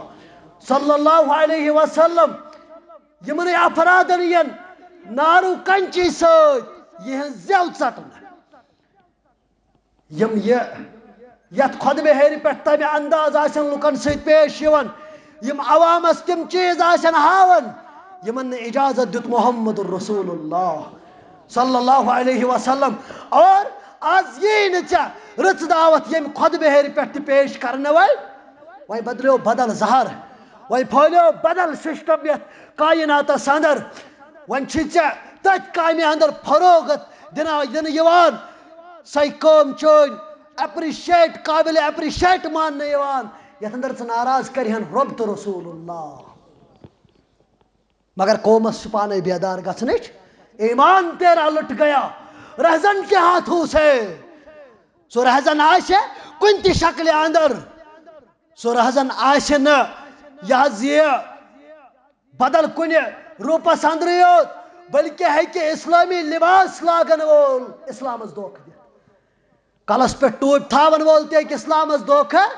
صلی اللہ علیہ وسلم۔ یِمنٕے افرادن یِن نارو کنچی سۭتۍ یِہنٛز زٮ۪و ژٹنہٕ۔ یِم یہِ یتھ خۄطبہٕ ہیٚرِ پٮ۪ٹھ تمہِ انداز آسن لُکن سۭتۍ پیش یِوان، یِم عوامس تِم چیٖز آسن ہاوان، یِمن نہٕ اجازت دیُت محمد رسول اللہ صلی اللہ علیہ وسلم۔ اور از یی نہٕ ژےٚ رٕژ دعوت ییٚمہِ خۄطبہٕ ہیٚرِ پٮ۪ٹھ تہِ پیش کرنہٕ وۄنۍ، وۄنۍ بدلیو بدل زہر، وۄنۍ پھٲلیو بدل سسٹم یتھ کائناتس اندر۔ وۄنۍ چھِ ژےٚ تٔتھۍ کامہِ اندر فروغت دِنہٕ، دِنہٕ یِوان۔ سۄے کٲم چٲنۍ اپریشیٹ، قابل اپریشیٹ ماننہٕ یِوان، یتھ اندر ژٕ ناراض کرِہن رۄب تہٕ رسول اللہ۔ مگر قومس چھُ پانے بیدار گژھنٕچ، ایمان تیرا لٹ گیا، رہزن کے ہاتھوں سے۔ سُہ رہزن آسہِ کُنہِ تہِ شکلہِ اندر۔ سُہ رہزن آسہِ نہٕ یہِ حظ یہِ بدل کُنہِ روٗپس اندرٕے یوت، بلکہِ ہیٚکہِ اسلٲمی لباس لاگن وول اسلامس دھوکہٕ دِتھ۔ کلس پٮ۪ٹھ ٹوپۍ تھاون وول تہِ ہیٚکہِ اسلامس دھوکہٕ۔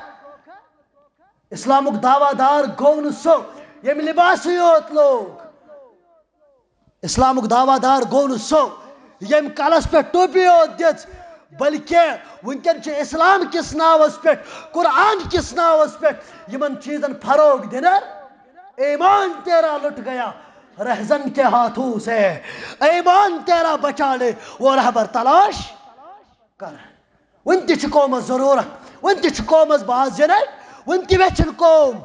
اسلامُک دعویٰ دار گوٚو نہٕ سُہ، ییٚمۍ لباسٕے یوت لوگ۔ اسلامُک دعویٰ دار گوٚو نہٕ سُہ، ییٚمۍ کلس پٮ۪ٹھ ٹوپی یوت دِژ، بلکہِ وٕنکٮ۪ن چھِ اسلام کِس ناوس پٮ۪ٹھ، قرآن کِس ناوس پٮ۪ٹھ یِمن چیٖزن فروغ دِنہٕ۔ ایمان تیرا لٹ گیا رہزن کے ہاتھوں سے، ایمان تیرا بچا لے وہ رہبر تلاش کر۔ وٕنہِ تہِ چھِ قومس ضروٗرت، وٕنہِ تہِ چھِ قومس باز جنت، وٕنہِ تہِ ویژھن قوم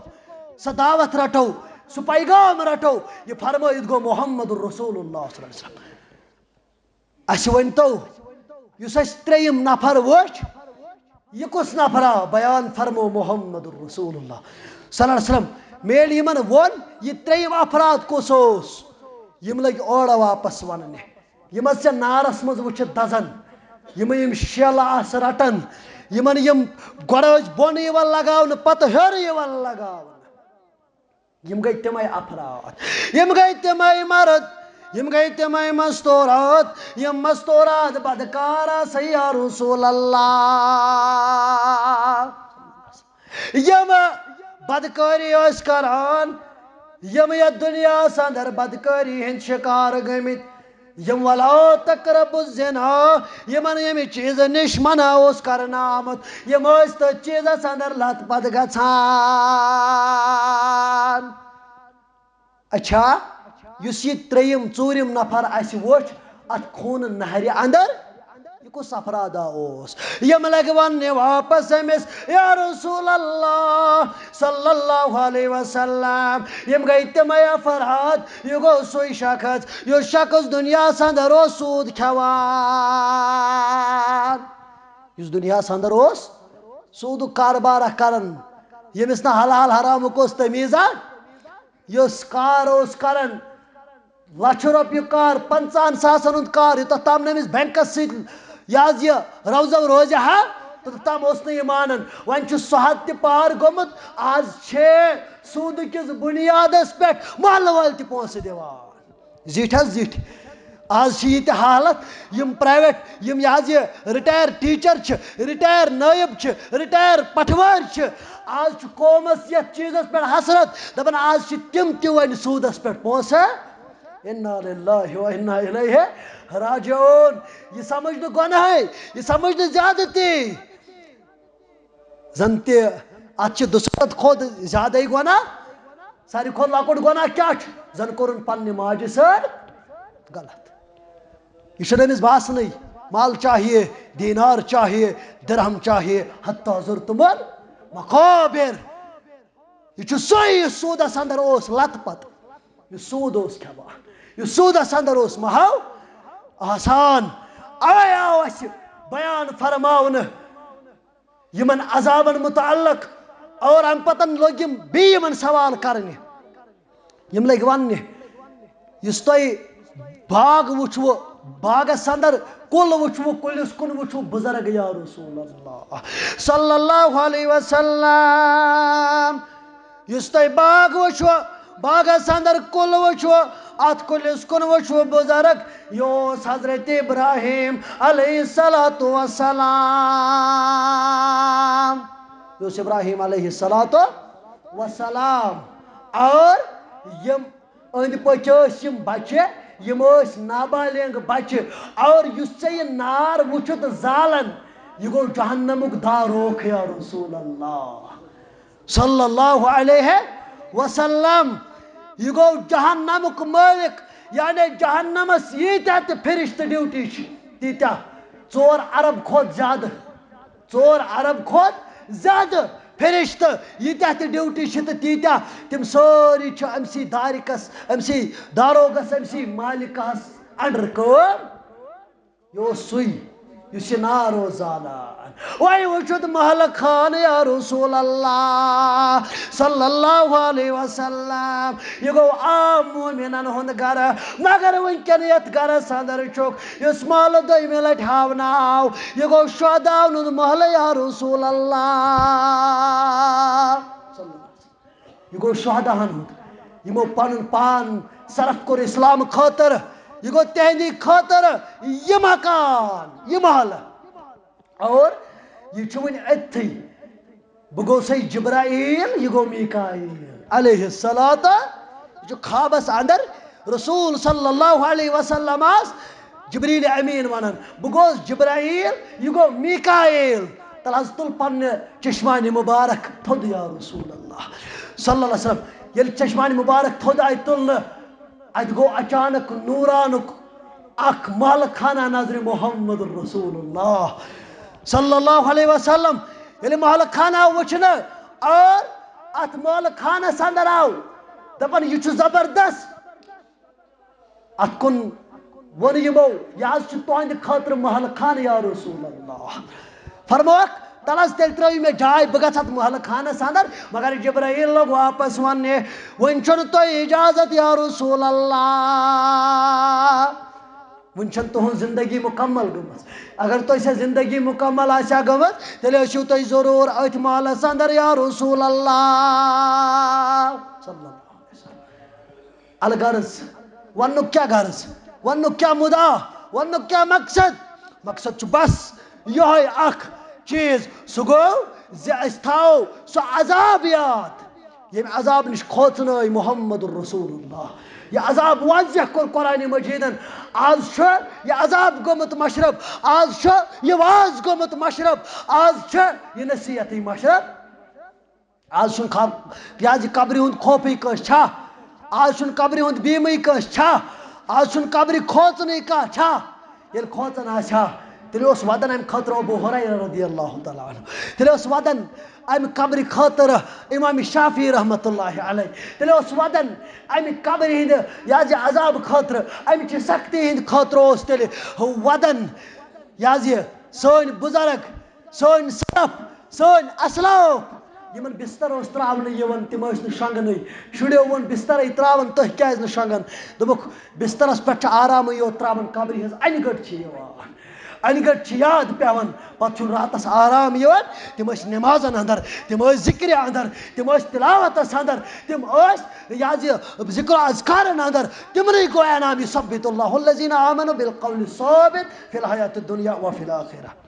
سۄ دعوت رٹو، سُہ پیغام رٹو، یہِ فرمٲیِتھ گوٚو محمد رسول اللہ صلی اللہ علیہ وسلم۔ اسہِ ؤنۍ تو، یُس اسہِ ترٛیٚیِم نفر وٕچھ، یہِ کُس نفرا؟ بیان فرمو محمد رسول اللہ صلی اللہ علیہ وسلم۔ میلہِ یِمن ووٚن، یہِ ترٛیٚیِم افراد کُس اوس؟ یِم لٔگۍ اورٕ واپس وننہِ۔ یِم حظ ژےٚ نارس منٛز وٕچھِتھ دزان، یِم یِم شیلہٕ آسہٕ رٹان، یِمن یِم گۄڈٕ ٲسۍ بۄن یِوان لگاونہٕ، پتہٕ ہیوٚر یِوان لگاونہٕ۔ یِم گٔے تِمے افراد، یِم گٔے تِمے مرد، یِم گٔے تِمے مستورات، یِم مستورات بدکار آسہٕ یا رسول اللہ۔ یِم بدکٲری ٲسۍ کران، یِم یتھ دُنیاہس اندر بدکٲری ہٕنٛدۍ شکار گٔمٕتۍ، یِم ولا تقربوا الزنا، یِمن ییٚمہِ چیٖزٕ نِش منع اوس کرنہٕ آمُت، یِم ٲسۍ تٔتھۍ چیٖزس اندر لت پت گژھان۔ اچھا، یُس یہِ ترٛیٚیِم، ژوٗرِم نفر اَسہِ وُچھ، اَتھ خوٗنہٕ نہرِ اندر، یہِ کُس افرادا اوس؟ یِم لگہِ وننہِ واپس أمِس، یا رسول اللہ صلی اللہ علیہ وسلم، یِم گٔے تِمے افراد، یہِ گوٚو سُے شخص، یُس شخص دُنیاہس اندر اوس سوٗد کھٮ۪وان، یُس دُنیاہس اندر اوس سوٗدُک کاربارا کران، ییٚمِس نہٕ حلال حرامُک اوس تمیٖزا۔ یُس کار اوس کران، لچھ رۄپیہِ کار، پنٛژاہن ساسن ہُنٛد کار، یوٚتتھ تام نہٕ أمِس بینکس سۭتۍ یہِ حظ یہِ روزو روزِ ہا، توٚتتھ تام اوس نہٕ یہِ مانان۔ وۄنۍ چھُ سُہ حد تہِ پار گوٚمُت، آز چھِ سوٗدٕ کِس بُنیادس پٮ۪ٹھ محلہٕ وٲلۍ تہِ پونٛسہٕ دِوان۔ زِٹھۍ حظ زِٹھۍ۔ آز چھِ یہِ تہِ حالت، یِم پرایویٹ، یِم یہِ حظ یہِ رِٹایَر ٹیٖچر چھِ، رِٹایَر نٲیِب چھِ، رِٹایَر پٹھوٲرۍ چھِ، آز چھُ قومس یتھ چیٖزس پٮ۪ٹھ حسرت، دپان آز چھِ تِم تہِ وۄنۍ سوٗدس پٮ۪ٹھ پونٛسہٕ۔ انا للہ و انا الیہ راجعون۔ یہِ سمجھ نہٕ گۄناہے، یہِ سمجھ نہٕ زیادتی۔ زن تہِ اتھ چھِ دُسرت کھۄتہٕ زیادَے گۄناہ۔ ساروی کھۄتہٕ لۄکُٹ گۄناہ کیٛاہ چھُ؟ زن کوٚرُن پننہِ ماجہِ سۭتۍ غلط۔ یہِ چھُنہٕ أمِس باسنٕے، مال چاہیے، دینار چاہیے، درہم چاہیے، حتی زرتم المقابر۔ یہِ چھُ سُے یُس سوٗدس اندر اوس لت پت، یُس سوٗد اوس کھٮ۪وان، یُس سوٗدس اندر اوس محو آسان۔ اوے آو اسہِ بیان فرماونہٕ یِمن عذابن متعلق، اور امہِ پتن لوٚگ یِم بیٚیہِ یِمن سوال کرنہِ۔ یِم لٔگۍ وننہِ، یُس تۄہہِ باغ وٕچھوٕ، باغس اندر کُل وٕچھوٕ، کُلِس کُن وٕچھوٕ، بُزرگ یا رسول اللہ صلی اللہ علیہ وسلم، یُس تۄہہِ باغ وٕچھوٕ، باغس اندر کُل وٕچھوٕ، اتھ کُلِس کُن وٕچھوٕ بُزرگ، یہِ اوس حضرت ابراہیم علیہ الصلوۃ والسلام۔ یہِ اوس ابراہیم علیہ الصلوۃ والسلام۔ اور یِم أنٛدۍ پٔکۍ ٲسۍ یِم بچہِ، یِم ٲسۍ نابالغ بچہِ۔ اور یُس ژےٚ یہِ نار وُچھُتھ زالان، یہِ گوٚو جہنمُک داروکھ یا رسول اللہ۔ صلی اللہ علیہ وسلم۔ یہِ گوٚو جہنمُک مٲلِک، یعنی جہنمس ییٖتیٛاہ تہِ فرشتہٕ ڈیوٹی چھِ، تیٖتیٛاہ، ژور ارب کھۄتہٕ زیادٕ، ژور ارب کھۄتہٕ زیادٕ فرشتہٕ، ییٖتیٛاہ تہِ ڈیوٹی چھِ تہٕ تیٖتیٛاہ، تِم سٲری چھِ أمۍ سٕے دارِکس، أمۍ سٕے داروغس، أمۍ سٕے مالِکس انڈر کٲم۔ یہِ اوس سُے، یُس یہِ نار اوس زالان۔ وۄنۍ وٕچھُتھ محلہٕ خان یا رسول اللہ صلی اللہ علیہ وسلم، یہِ گوٚو عام مومنن ہُنٛد گرٕ، مگر وٕنکٮ۪ن یتھ گرس اندر چھُکھ، یُس محلہٕ دوٚیمہِ لٹہِ ہاونہٕ آو، یہِ گوٚو شہداون ہُنٛد محلہٕ یا رسول اللہ۔ یہِ گوٚو شہداہن ہُنٛد، یِمو پنُن پان صرف کوٚر اسلام خٲطرٕ۔ یہِ گوٚو تِہنٛدِ خٲطرٕ یہِ مکان، یہِ محلہٕ۔ اور یہِ چھُ وُنہِ أتھی۔ بہٕ گوٚوسَے جبرائیل، یہِ گوٚو میکائیل علیہ الصلوۃ۔ یہِ چھُ خوابس اندر رسول صلی اللہ علیہ وسلمس جبریل امین ونان، بہٕ گوٚوس جبرائیل، یہِ گوٚو میکائیل۔ تَلہٕ حظ تُل پننہِ چشمانِ مبارک تھوٚد یا رسول اللہ صلی اللہ علیہ وسلم۔ ییٚلہِ چشمانِ مبارک تھوٚد آیہِ تُلنہٕ، اتہِ گوٚو اچانک نورانُک اکھ محلہٕ خانہ نظرِ محمد رسول اللہ صلی اللہ علیہ وسلم۔ ییٚلہِ محلہٕ خانہ آو وٕچھنہٕ اور اتھ محلہٕ خانس اندر آو، دپان، یہِ چھُ زبردست۔ اتھ کُن ووٚن یِمو، یہِ حظ چھُ تُہنٛدِ خٲطرٕ محلہٕ خانہٕ یا رسول اللہ۔ فرموکھ، تَلہٕ حظ تیٚلہِ ترٲیِو مےٚ جاے، بہٕ گژھٕ اتھ محلہٕ خانس اندر۔ مگر جبرائیل لوٚگ واپس وننہِ، وۄنۍ چھُنہٕ تۄہہِ اجازت یا رسول اللہ، وۄنۍ چھَنہٕ تُہنٛز زندگی مکمل گٔمٕژ۔ اگر تۄہہِ سۄ زندگی مکمل آسہِ ہا گٔمٕژ، تیٚلہِ ٲسِو تُہۍ ضروٗر أتھۍ محلس اندر یا رسول اللہ صلی اللہ علیہ وسلم۔ الغرض، وننُک کیٛاہ غرض؟ وننُک کیٛاہ مُدا؟ وننُک کیٛاہ مقصد؟ مقصد چھُ بس یِہوٚے اکھ چیٖز، سُہ گوٚو زِ أسۍ تھاوو سُہ عذاب یاد، ییٚمہِ عذاب نِش کھوژنٲے محمد رسول اللہ۔ یہِ عذاب واضح کوٚر قرآن مجیدن۔ آز چھُ یہِ عذاب گوٚمُت مشرب، آز چھُ یہِ واز گوٚمُت مشرب، آز چھُ یہِ نصیحتٕے مشرب۔ آز چھُنہٕ خب-، یہِ حظ یہِ قبرِ ہُنٛد خوفٕے کٲنٛسہِ چھا؟ آز چھُنہٕ قبرِ ہُنٛد بیٖمٕے کٲنٛسہِ چھا؟ آز چھُنہٕ قبرِ کھوژنٕے کانٛہہ چھا؟ ییٚلہِ کھوژان آسہِ ہا، تیٚلہِ اوس وَدان اَمہِ خٲطرٕ ابو ہُریرہ رضی اللہ تعالیٰ عنہ۔ تیٚلہِ اوس وَدان اَمہِ قبرِ خٲطرٕ امام شافعی رحمتہ اللہ علیہ۔ تیٚلہِ اوس وَدان اَمہِ قبرِ ہِنٛدِ، یہِ حظ یہِ عذاب خٲطرٕ، اَمہِ چہِ سختی ہِنٛدِ خٲطرٕ اوس تیٚلہِ وَدان۔ یہِ حظ یہِ سٲنۍ بُزرگ، سٲنۍ سلف، سٲنۍ اسلاف، یِمن بستر اوس تراونہٕ یِوان، تِم ٲسۍ نہٕ شۄنٛگنٕے۔ شُریو ووٚن، "بسترٕے تراوان، تُہۍ کیازِ نہٕ شۄنٛگان؟" دوٚپُکھ، "بسترس پٮ۪ٹھ چھِ آرامٕے یوت تراوان، قبرِ ہٕنٛز انہِ گٔٹ چھِ یِوان، انہِ گٔٹ چھِ یاد پٮ۪وان، پتہٕ چھُنہٕ راتس آرام یِوان۔" تِم ٲسۍ نمازن اندر، تِم ٲسۍ ذکرِ اندر، تِم ٲسۍ تلاوتس اندر، تِم ٲسۍ یہِ حظ یہِ ذکر و اذکارن اندر۔ تِمنٕے گوٚو انعام، "یثبت اللہ الذین آمنوا بالقول الثابت فی الحیات الدنیا وفی الآخرہ۔"